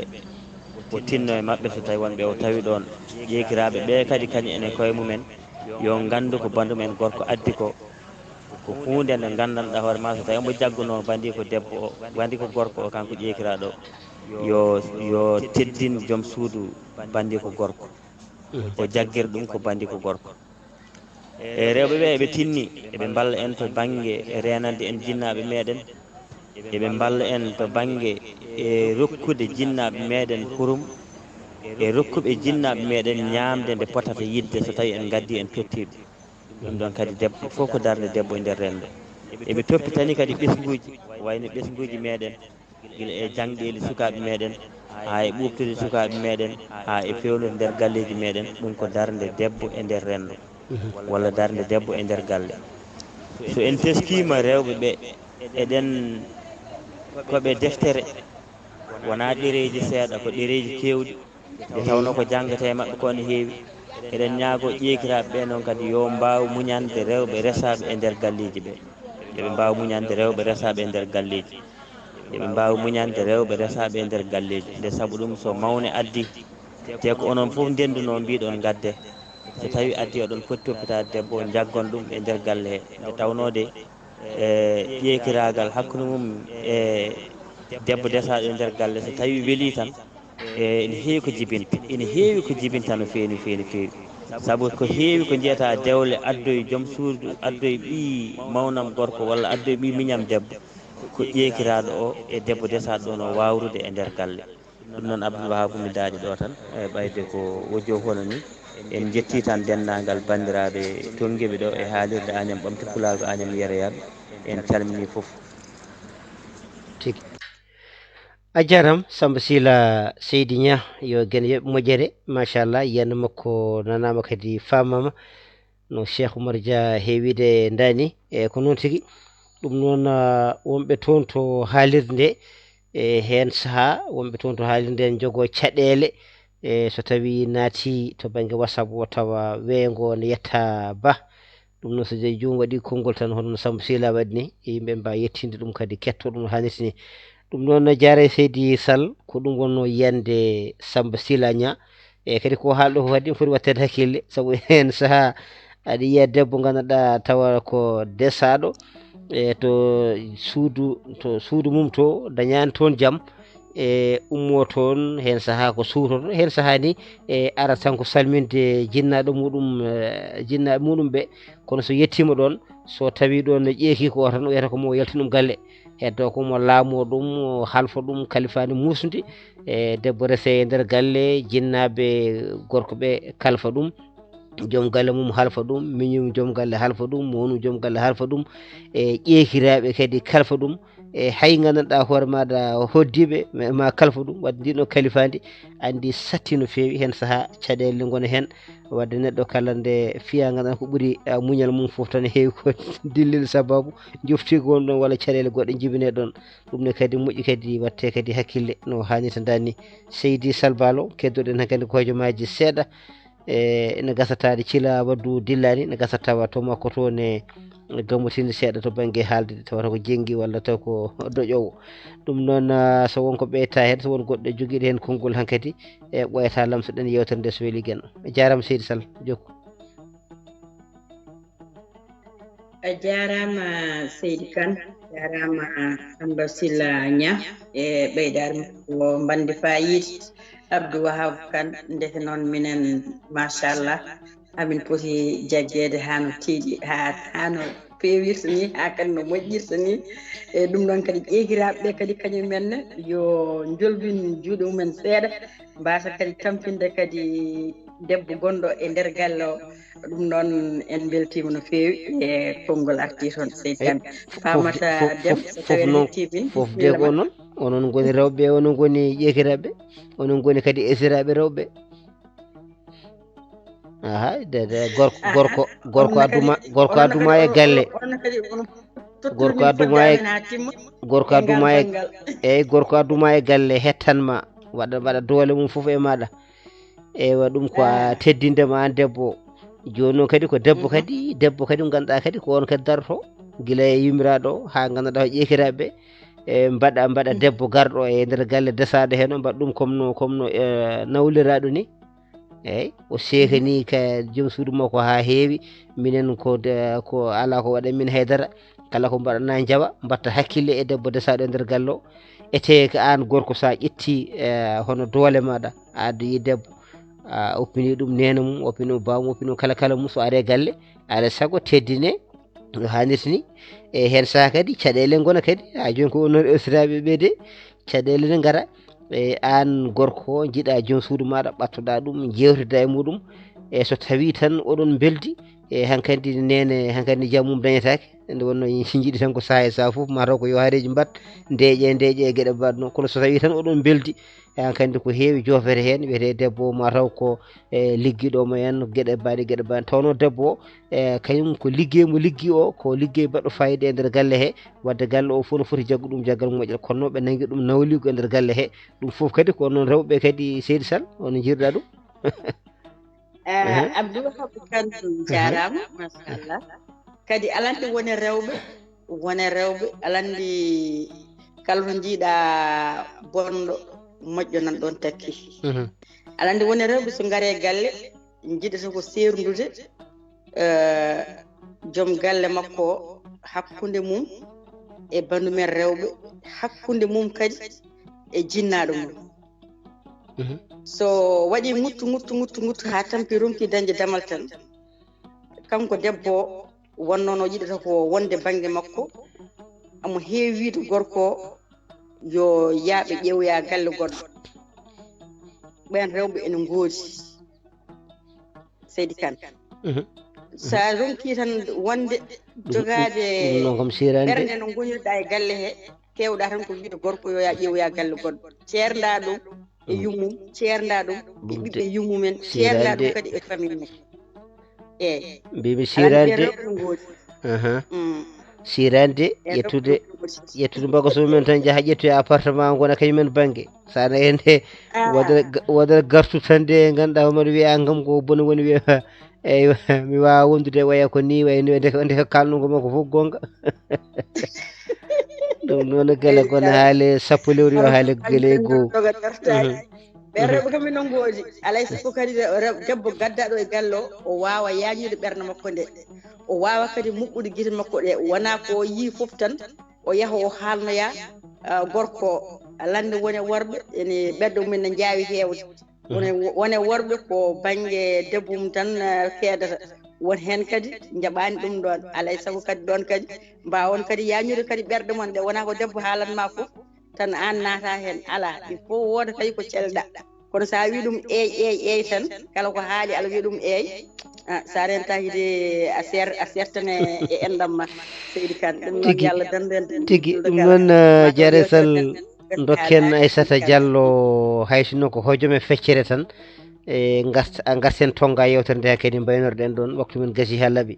o tinno e maɓɓe so tawii won ɓe o tawi ɗoon. Ƴeekiraaɓe ɓe kadi, kañum en e koye mumen, yo nganndu ko banndum en gorko addi ko, ko huunde nde nganndanɗaa hoore ma, so tawii omo jaggunoo banndiiko debbo o, banndiiko gorko o, kanko ƴeekiraaɗo o, yo, yo teddin joom suudu banndiiko gorko. O jaggir ɗum ko banndiiko gorko. E rewɓe ɓe eɓe tinni, eɓe mballa en to bannge reenande en jinnaaɓe meɗen, eɓe mballa en to bannge e rokkude jinnaaɓe meɗen hurum, e rokkuɓe jinnaaɓe meɗen ñaamde nde potata yiɗde so tawii en ngaddii en tottii ɗum. Ɗum ɗoon kadi debbo fof ko darnde debbo e nder renndo. Eɓe toppitani kadi ɓesnguuji, wayno ɓesnguuji meɗen, gila e jaŋɗeeli sukaaɓe meɗen, haa e ɓuuɓtude sukaaɓe meɗen, haa e feewnude nder galleeji meɗen. Ɗum ko darnde debbo e nder renndo, mhm, walla darnde debbo e nder galle. So en teskiima rewɓe ɓe, eɗen koɓe deftere, wonaa ɗereeji seeɗa, ko ɗereeji keewɗi. Nde tawnoo ko janngetee e maɓɓe ko ne heewi. Eɗen ñaagoo ƴeekiraaɓe ɓe noon kadi yo mbaaw muñande rewɓe resaaɓe e nder galleeji ɓe. Yo ɓe mbaaw muñande rewɓe resaaɓe e nder galleeji. Yo ɓe mbaaw muñande rewɓe resaaɓe e nder galleeji. Nde sabu ɗum so mawne addi, te ko onon fof ndendunoo mbiɗon ngadde. So tawii addi oɗon poti toppitaade debbo o, njaggon ɗum e nder galle he. Nde tawnoo de, e ƴeekiraagal hakkunde mum e debbo desaaɗo e nder galle, so tawii welii tan, e ene heewi ko jibinta, ene heewi ko jibinta no feewi, no feewi, no feewi. Sabu ko heewi ko njiyataa dewle addoy joom suudu, addoy ɓii mawnam gorko walla addoy ɓii miñam debbo, ko ƴeekiraaɗo o e debbo desaaɗo o no waawrude e nder galle. Ɗum noon Abdoul Wahab mi daɗi ɗo tan, e ɓayde ko wojjo hono ni. En jetti tan denndaangal banndiraaɓe tonngiiɓe ɗo e haalirde Añam Ɓamti Pulaagu Añam Yeroyaaɓe. En calminii fof. Tigi. A jaaraama Samba Sylla, Seydi Niang, yo geno yoɓ moƴƴere, machallah, yiyannde makko nanaama kadi faamaama, no Cheikh Oumar Dia heewiide ndaani. E ko noon tigi, ɗum noon, ah, wonɓe toon to haalirde nde, e heen sahaa, wonɓe toon to haalirde nde njogoo caɗeele, e so tawii naati to bannge WhatsApp o tawa weeyo ngo ne yetta ba. Ɗum noon so jeyi juum waɗi konngol tan hono no Samba Sylla waɗi ni, e yimɓe mbaa yettinde ɗum kadi kettoo ɗum no haanirta ni. Ɗum noon no jaare Seydi Sall, ko ɗum wonno yiyannde Samba Sylla Niang. E kadi ko haalɗo ko kadi foti waɗteede hakkille, sabu heen sahaa aɗa yiya debbo ngannduɗaa tawa ko desaaɗo, e to suudu, to suudu mum to dañaani toon jam, e ummo toon, heen sahaa ko suutoto, heen sahaa ni, e ara tan ko salminde jinnaaɗo muɗum, e jinnaaɓe muɗum ɓe. Kono so yettiima ɗoon, so tawii ɗoon no ƴeeki ko o tan, o wiyata ko mo yaltin ɗum galle. Heddo ko mo laamoo ɗum, o halfa ɗum, kalifaani muusndi. E debbo resee e nder galle, jinnaaɓe gorko ɓe kalfa ɗum. Joom galle mum halfa ɗum, miñum joom galle halfa ɗum, monum joom galle halfa ɗum. E ƴeekiraaɓe kadi kalfa ɗum. E hay nganndanɗaa hoore maaɗa hoddiiɓe ma, ma kalfa ɗum. Wadde ndin o kalifaandi anndi satti no feewi, heen sahaa caɗeele ngona heen. Wadde neɗɗo kala nde fiya nganndanɗaa ko ɓuri, ah, muñal mum fof tan heewi ko dillil sababu jofti ko won ɗon walla caɗeele goɗɗe njibine ɗon. Ɗum ne kadi moƴƴi kadi waɗte kadi hakkille no haanirta ndaani. Seydi Sall Balo, keddoɗen hankadi ko hojomaaji seeɗa. E ene gasa taade cila waddu dillani, ene gasa tawa to makko to ne gammotinde seeɗa to bannge haalde, tawata ko jenngi walla taw ko doƴoowo. Ɗum noon, ah, so won ko ɓeyta heen, so won goɗɗo jogiiɗo heen konngol hankadi, e ɓooyata lamsoɗen yeewtere nde so weli Geno. A jaaraama Seydi Sall, jokku. A jaaraama Seydi Kane, a jaaraama Samba Sylla Niang e ɓeydaari makko mbandi faayiida Abdou Wahab Kane. Ndeke noon minen machallah amin poti jaggeede haa no tiiɗi, haa, haa no feewirta ni, haa kadi no moƴƴirta ni. E ɗum noon kadi ƴeekiraaɓe ɓe kadi kañum en ne yo njolbin juuɗe mumen seeɗa, mbaasa kadi tampinde kadi debbo gonɗo e nder galle o. Ɗum noon en mbeltiima no feewi e konngol artii toon Seydi Kane. Faamata Dem so tawii en hettii min, fof de ko onon, onon ngoni rewɓe, onon ngoni ƴeekiraaɓe, onon ngoni kadi esiraaɓe rewɓe. Aha, de, de, gorko, gorko, gorko adduma, gorko adduma e galle. Gorko adduma e, gorko adduma e, eyyi, gorko adduma e galle hettan ma, waɗa, waɗa doole mum fof e maɗa. Eywa, ɗum ko a teddinde ma an debbo. Jooni noon kadi ko debbo kadi, debbo kadi ngannduɗaa kadi ko on kadi daroto gila e yummiraaɗo haa ngannduɗaa ƴeekiraaɓe e mbaɗa, mbaɗa debbo garɗo e nder galle desaaɗo heen, o mbaɗa ɗum comme no, comme no, e, nawliraaɗo ni. Eyyi, o seekanii ka joom suudu makko haa heewi. Minen ko de, ko alaa ko waɗa min haydara. Kala ko mbaɗanaa njaɓa, mbatta hakkille e debbo desaaɗo e nder galle o. Etee ko aan gorko, so a ƴettii, e, hono doole maaɗa, a addoyi debbo, a oppinii ɗum neene mum, oppinii ɗum baaba mum, oppinii ɗum kala kala mum, so aree galle, alaa e sago teddinee no haanirta ni. E heen sahaa kadi caɗeele ngona kadi, haa jooni ko onon esiraaɓe ɓe de, caɗeele ne ngara. E aan gorko, njiɗaa joom suudu maaɗa, ɓattoɗaa ɗum, njeewtidaa e muɗum. E so tawii tan oɗon mbeldi, e hankadi neene, hankadi jam mum dañetaake. Nde wonno si njiɗi tan ko sahaa e sahaa fof, mataw ko yo haareeji mbaɗ, ndeeƴe, ndeeƴe e geɗe mbaɗ noon. Kono so tawii tan oɗon mbeldi, e hankadi ko heewi joofete heen, wiyetee debbo o mataw ko, e, liggiiɗo mo en, geɗe mbaɗe, geɗe mbaɗe. Tawnoo debbo o, e, kañum ko liggey mo liggi o, ko liggey baɗɗo faayiida e nder galle he. Wadde galle o fof no foti jaggu ɗum jaggal moƴƴal. Kono noon ɓe nanngi ɗum nawliigu e nder galle he. Ɗum fof kadi ko onon rewɓe kadi, Seydi Sall, on njirɗa ɗum. Ah, Abdou Wahab Kane jaaraama, machallah. Kadi alaa nde wone rewɓe, wone rewɓe, alaa nde kala to njiiɗaa bonɗo, moƴƴo nan ɗoon takki. Mhm. Alaa nde wone rewɓe so ngaree galle, njiɗata ko seerndude, eh, joom galle makko o, hakkunde mum e banndum en rewɓe, hakkunde mum kadi e jinnaaɗo mum. Mhm. So waɗii ŋuttu, ŋuttu, ŋuttu, ŋuttu haa tampi ronki dañde damal tan, kanko debbo o wonnoo no yiɗata ko wonde bannge makko, omo heewi wiyde gorko o yo yaaɓe ƴeewoya galle goɗɗo. ɓen rewɓe ene ngoodi. Seydi Kan, sa ronki tan wonde jogaade ɓernde no ngonirɗa e galle he, kewɗa tan ko wiide gorko yo ya ƴeewoya galle goɗɗo, ceernda ɗum e yummum, ceernda ɗum e ɓiɓɓe yummumen, ceernda ɗum kadi e famille mum. Eyi, mbimi sirande. Aha. Sirande ƴettude, ƴettude mbaga so men tan jaha ƴettoya appartement gona kañumen bangge. Sana hende wodere wodere gartu tan de ganduɗa homaɗa wiya kam ko bone woni wiya. Eywa, mi wawa wondude waya ko ni waya ni nde nde kalnungo makko fof gonga. Ɗum noon gele kono haale sappo lewru yo haale gele goo. Ɓen rewɓe kam ino ngoodi, alay sago kadi debbo gaddaɗo e galle o o wawa yañude ɓernde makko nde, o wawa kadi muɓɓude gite makko ɗe, wona ko o yii fof tan o yaha o haalnoya gorko. Lande wone worɓe ene ɓerɗe mumen ne jaawi heewde. Wone worɓe ko bannge debbo mum tan keedata. Won heen kadi njaɓaani ɗum ɗoon, alay sago kadi ɗoon kadi mbaawon kadi yañude kadi ɓerɗe mon ɗe wona ko debbo haalan ma fof tan aan naata heen. Alaa, il faut wooda tawi ko celɗa. Kono so a wii ɗum eey eey eey tan, kala ko haali aɗa wii ɗum eey. Ah, so a rentaaki de a ser a sertane e enɗam ma. Seydi Kan, ɗum noon yo Allah dandu en tan. Tigi ɗum noon. Jare sal. Dokken Aissata Diallo, hay sinno ko hojom e feccere tan. E ngarten tonga yewtere nde kadi mbaynorɗen ɗon, waktu men gasi ha laaɓi.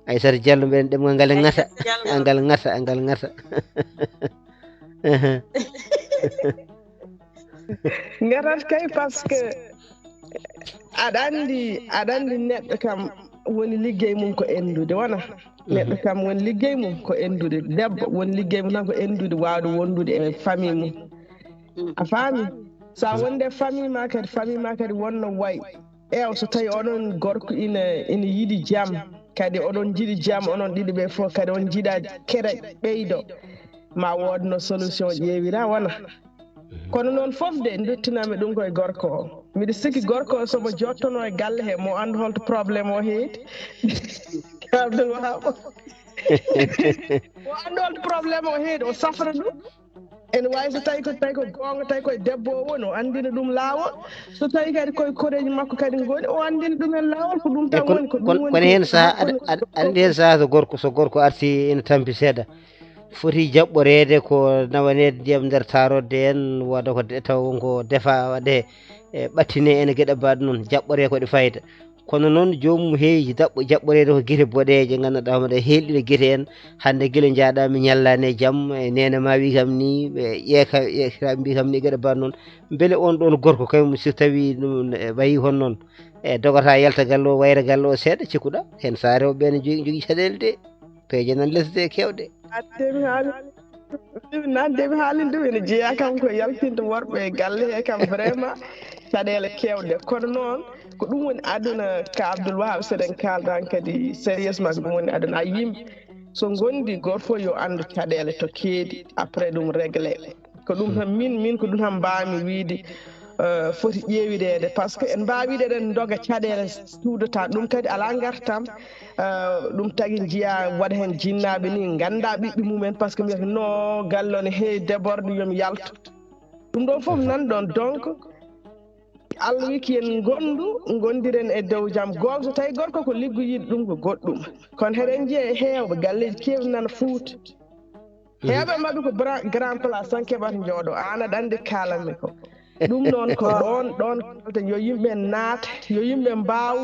Aissata Diallo, mbeɗen ɗemgal ngal e ŋata. Angal ŋata, angal ŋata. Ngarat kay, parce que aɗa andi aɗa andi neɗɗo kam woni liggey mum ko endude wona. Neɗɗo kam woni liggey mum ko endude, debbo woni liggey mum tan ko endude, wawde wondude e famille mum. A faami? Sa wonde famille ma kadi, famille ma kadi wonno way. Eew, so tawi oɗon gorko ina ina yiɗi jam, kadi oɗon jiɗi jam onon ɗiɗo ɓe fof, kadi on jiɗa kere ɓeydo, ma woodno solution ƴeewira wona. Kono noon fof de duttinami ɗum koye gorko o. Miɗo sikki gorko o somo jottono e galle he mo anndu holto problème o heedi. Abdoul Wahab. O anndu holto problème o heedi, o safra ɗum. Ene wawi so tawi ko tawi ko goonga, tawi koye debbo o woni, o andina ɗum laawol. So tawi kadi koye koreji makko kadi ngoni, o andina ɗumen laawol. Ko ɗum tan woni, ko ɗum woni. Kono hen saha andi hen saha so gorko so gorko arti ina tampi seeɗa, foti jaɓɓoreede ko nawaneede ndiyam nder tarodde en, wooda ko taw won ko defa waɗe e ɓattine ene geɗe mbaɗ noon, jaɓɓore ko ɗe fayida. Kono noon joomum heewi daɓɓo jaɓɓoreede ko gite boɗeeje, ngannduɗaa homo ɗe heelɗina gite en. Hannde gila njaaɗaa mi ñallaani e jam, e neene ma wi kam ni, ƴeeka ƴeekiraaɓe mbi kam ni geɗe mbaɗ noon. Mbele on ɗoon gorko kam so tawi ɗum wayi hon noon, e dogata yalta galle o, wayra galle o seeɗa, cikkuɗaa heen so a rewɓe ɓe ne jogii caɗeele de. Peeje nan lesde e kewɗe. Haali ɗum nan de mi haalin ɗum ene jeeya kam ko yaltinde worɓe e galle he kam vraiment caɗeele kewɗe. Kono noon ko ɗum woni aduna ka Abdoul Wahab, seɗen kaldan kadi sérieusement ko ɗum woni aduna. A yimɓe so gondi goto fof yo andu caɗeele to keedi, après ɗum réglé. Ko ɗum tan min min ko ɗum tan mbawmi wiide. Foti ƴeewireede par ce que en mbaawi wiide eɗen ndoga caɗeele suudata ɗum kadi alaa ngartam. Ɗum tagi njiya waɗa heen jinnaaɓe ni ngannda ɓiɓɓe mumen par ce que mbiyata no galle o ne heewi déborde, yomi yaltu. Ɗum ɗon fof nan ɗon donc. Allah wiki en ngondu ngondiren e dow jam. Goonga so tawi gorko ko liggu yiɗi ɗum ko goɗɗum. Kono heɗen njiya e heewɓe galleeji keewɗi nana fuuta. Heewɓe maɓɓe ko grand place tan keɓata njooɗo, aan aɗa anndi kaalanmi ko. Ɗum noon ko ɗoon ɗoon kalten yo yimɓe naata, yo yimɓe mbaaw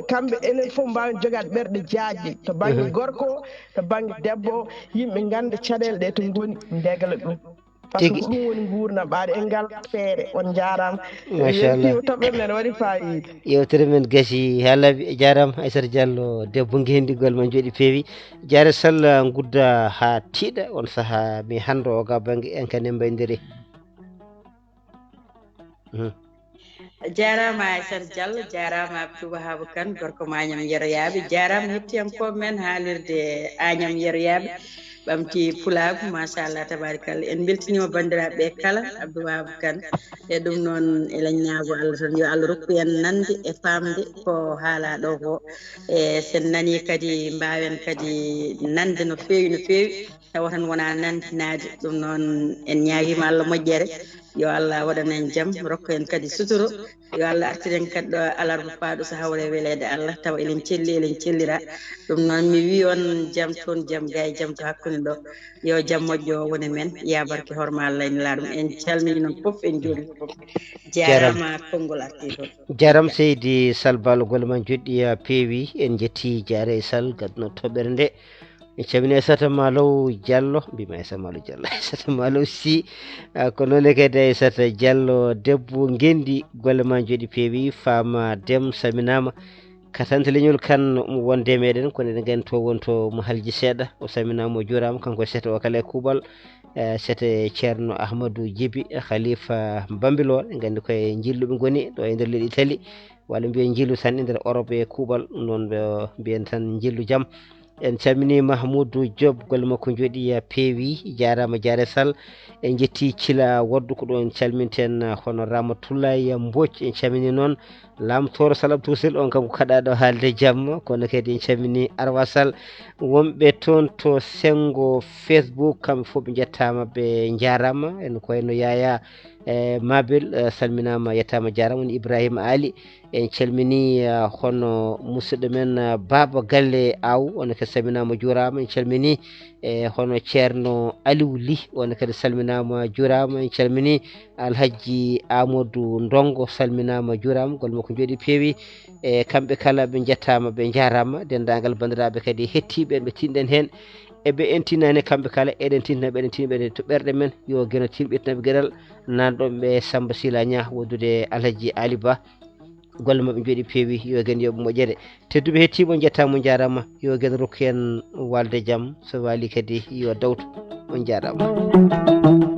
kamɓe enen fof mbaawen jogaade ɓerɗe jaajɗe to bannge gorko o, to bannge debbo o. Yimɓe ngannda caɗeele ɗe to ngoni, ndegla ɗum. Par ce que ko ɗum woni nguurndam ɓaade en ngal feere. On njaaraama. Machallah. Toɓɓere men waɗi faayiida. Yewtere men gasi haa laaɓi. A jaaraama Aissata Diallo, debbo ngenndigol ma njooɗi peewi. Jaare Sall ngudda haa tiiɗa on sahaa mi hannde o ga bannge en kane mbayndirii. A jaaraama Aissata Diallo, jaaraama Abdou Wahab Kane, gorko ma Agnam Yeroyaaɓe, jaaraama hettiyankooɓe men haalirde Agnam Yeroyaaɓe, ɓamti pulaagu, machallah, tabarikalla. En mbeltiniima banndiraaɓe ɓe kala, Abdou Wahab Kane. E ɗum noon, eɗen ñaago Allah tan, yo Allah rokku en nande e faamde ko haalaa ɗo ko. E sen nani kadi, mbaawen kadi nande no feewi, no feewi. Tawa tan wonaa nantinaade. Ɗum noon, en ñaagiima Allah moƴƴere. Yo Allah waɗan en jam, rokko en kadi suturo. Yo Allah artiren kadi ɗo alarba paaɗo so hawre weleede Allah, tawa eɗen celli, eɗen cellira. Ɗum noon mi wi on jam toon, jam gay, jam to hakkunde ɗo. Yo jam moƴƴo o wone men, ya barke horma Allah en laaɗum. En calmini noon fof, en juuri fof. Jarama konngol arti toon. Jaram seydi Sal Balo, golle ma joɗɗi peewi, en jetti jaare e Sal gadno toɓɓere nde. En calmini Aissata Malo Diallo, mbima Aissata Malo Diallo, Aissata Malo Sy. Ah, ko noon e kadi Aissata Diallo, debbo Ngendi, golle ma joɗi peewi, Fama Dem saminama. Katante leñol kan mo wonde e meɗen, kono eɗen nganndi to won to mo halji seeɗa, o saminama, o juurama, kanko e sete o kala e kuuɓal. Eh, sete Ceerno Ahmadou Djiby, Khalifa Bambilor, en nganndi koye njilluɓe ngoni ɗo e nder leydi Italie, walla mbiyen njillu tan e nder Europe e kuuɓal, noon ɓe mbiyen tan njillu jam. En calmini Mahmoudou Diop, golle makko joɗi peewi, jarama jaare Sal. En jetti Cila Waddu ko ɗo en calminten, hono Ramatoulaye Mbodj, en calmini noon Lamtooro Salam Tuusel, on kam ko kaɗaɗo haalde jamma, kono kadi en calmini Arwa Sal. Wonɓe toon to Sengo Facebook, kamɓe fof ɓe njettama, ɓe jarama. En ko wayno Yaya, eh, Mabel, eh, salminama, yettama, jarama. Woni Ibrahima Ali, en calmini, eh, hono musidɗo men, eh, Baba Galle Aw, on kadi salminama, juurama. En calmini, eh, hono Ceerno Aliou Ly, on kadi salminama, juurama. En calmini Alhaji Amadou Ndongo, salminama, juurama, golle makko joɗi peewi. E kamɓe kala ɓe njettama, ɓe jarama. Dendagal bandiraɓe kadi hettiɓe ɓe tinɗen hen, eɓe en tinani kamɓe kala, eɗen tinna ɓe, eɗen tinna ɓe to ɓerɗe men. Yo Geno Tine ɓe tinnaɓe geɗal, nanɗo ɓe Samba Sila Niang, wondude Alhaji Ali Ba. Golle maɓɓe joɗi peewi, yo Geno yoɓ moƴƴere. Tedduɓe hettiɓe, on jettama, on jarama. Yo Geno rokku en walde jam, so wali kadi yo dawtu. On jarama.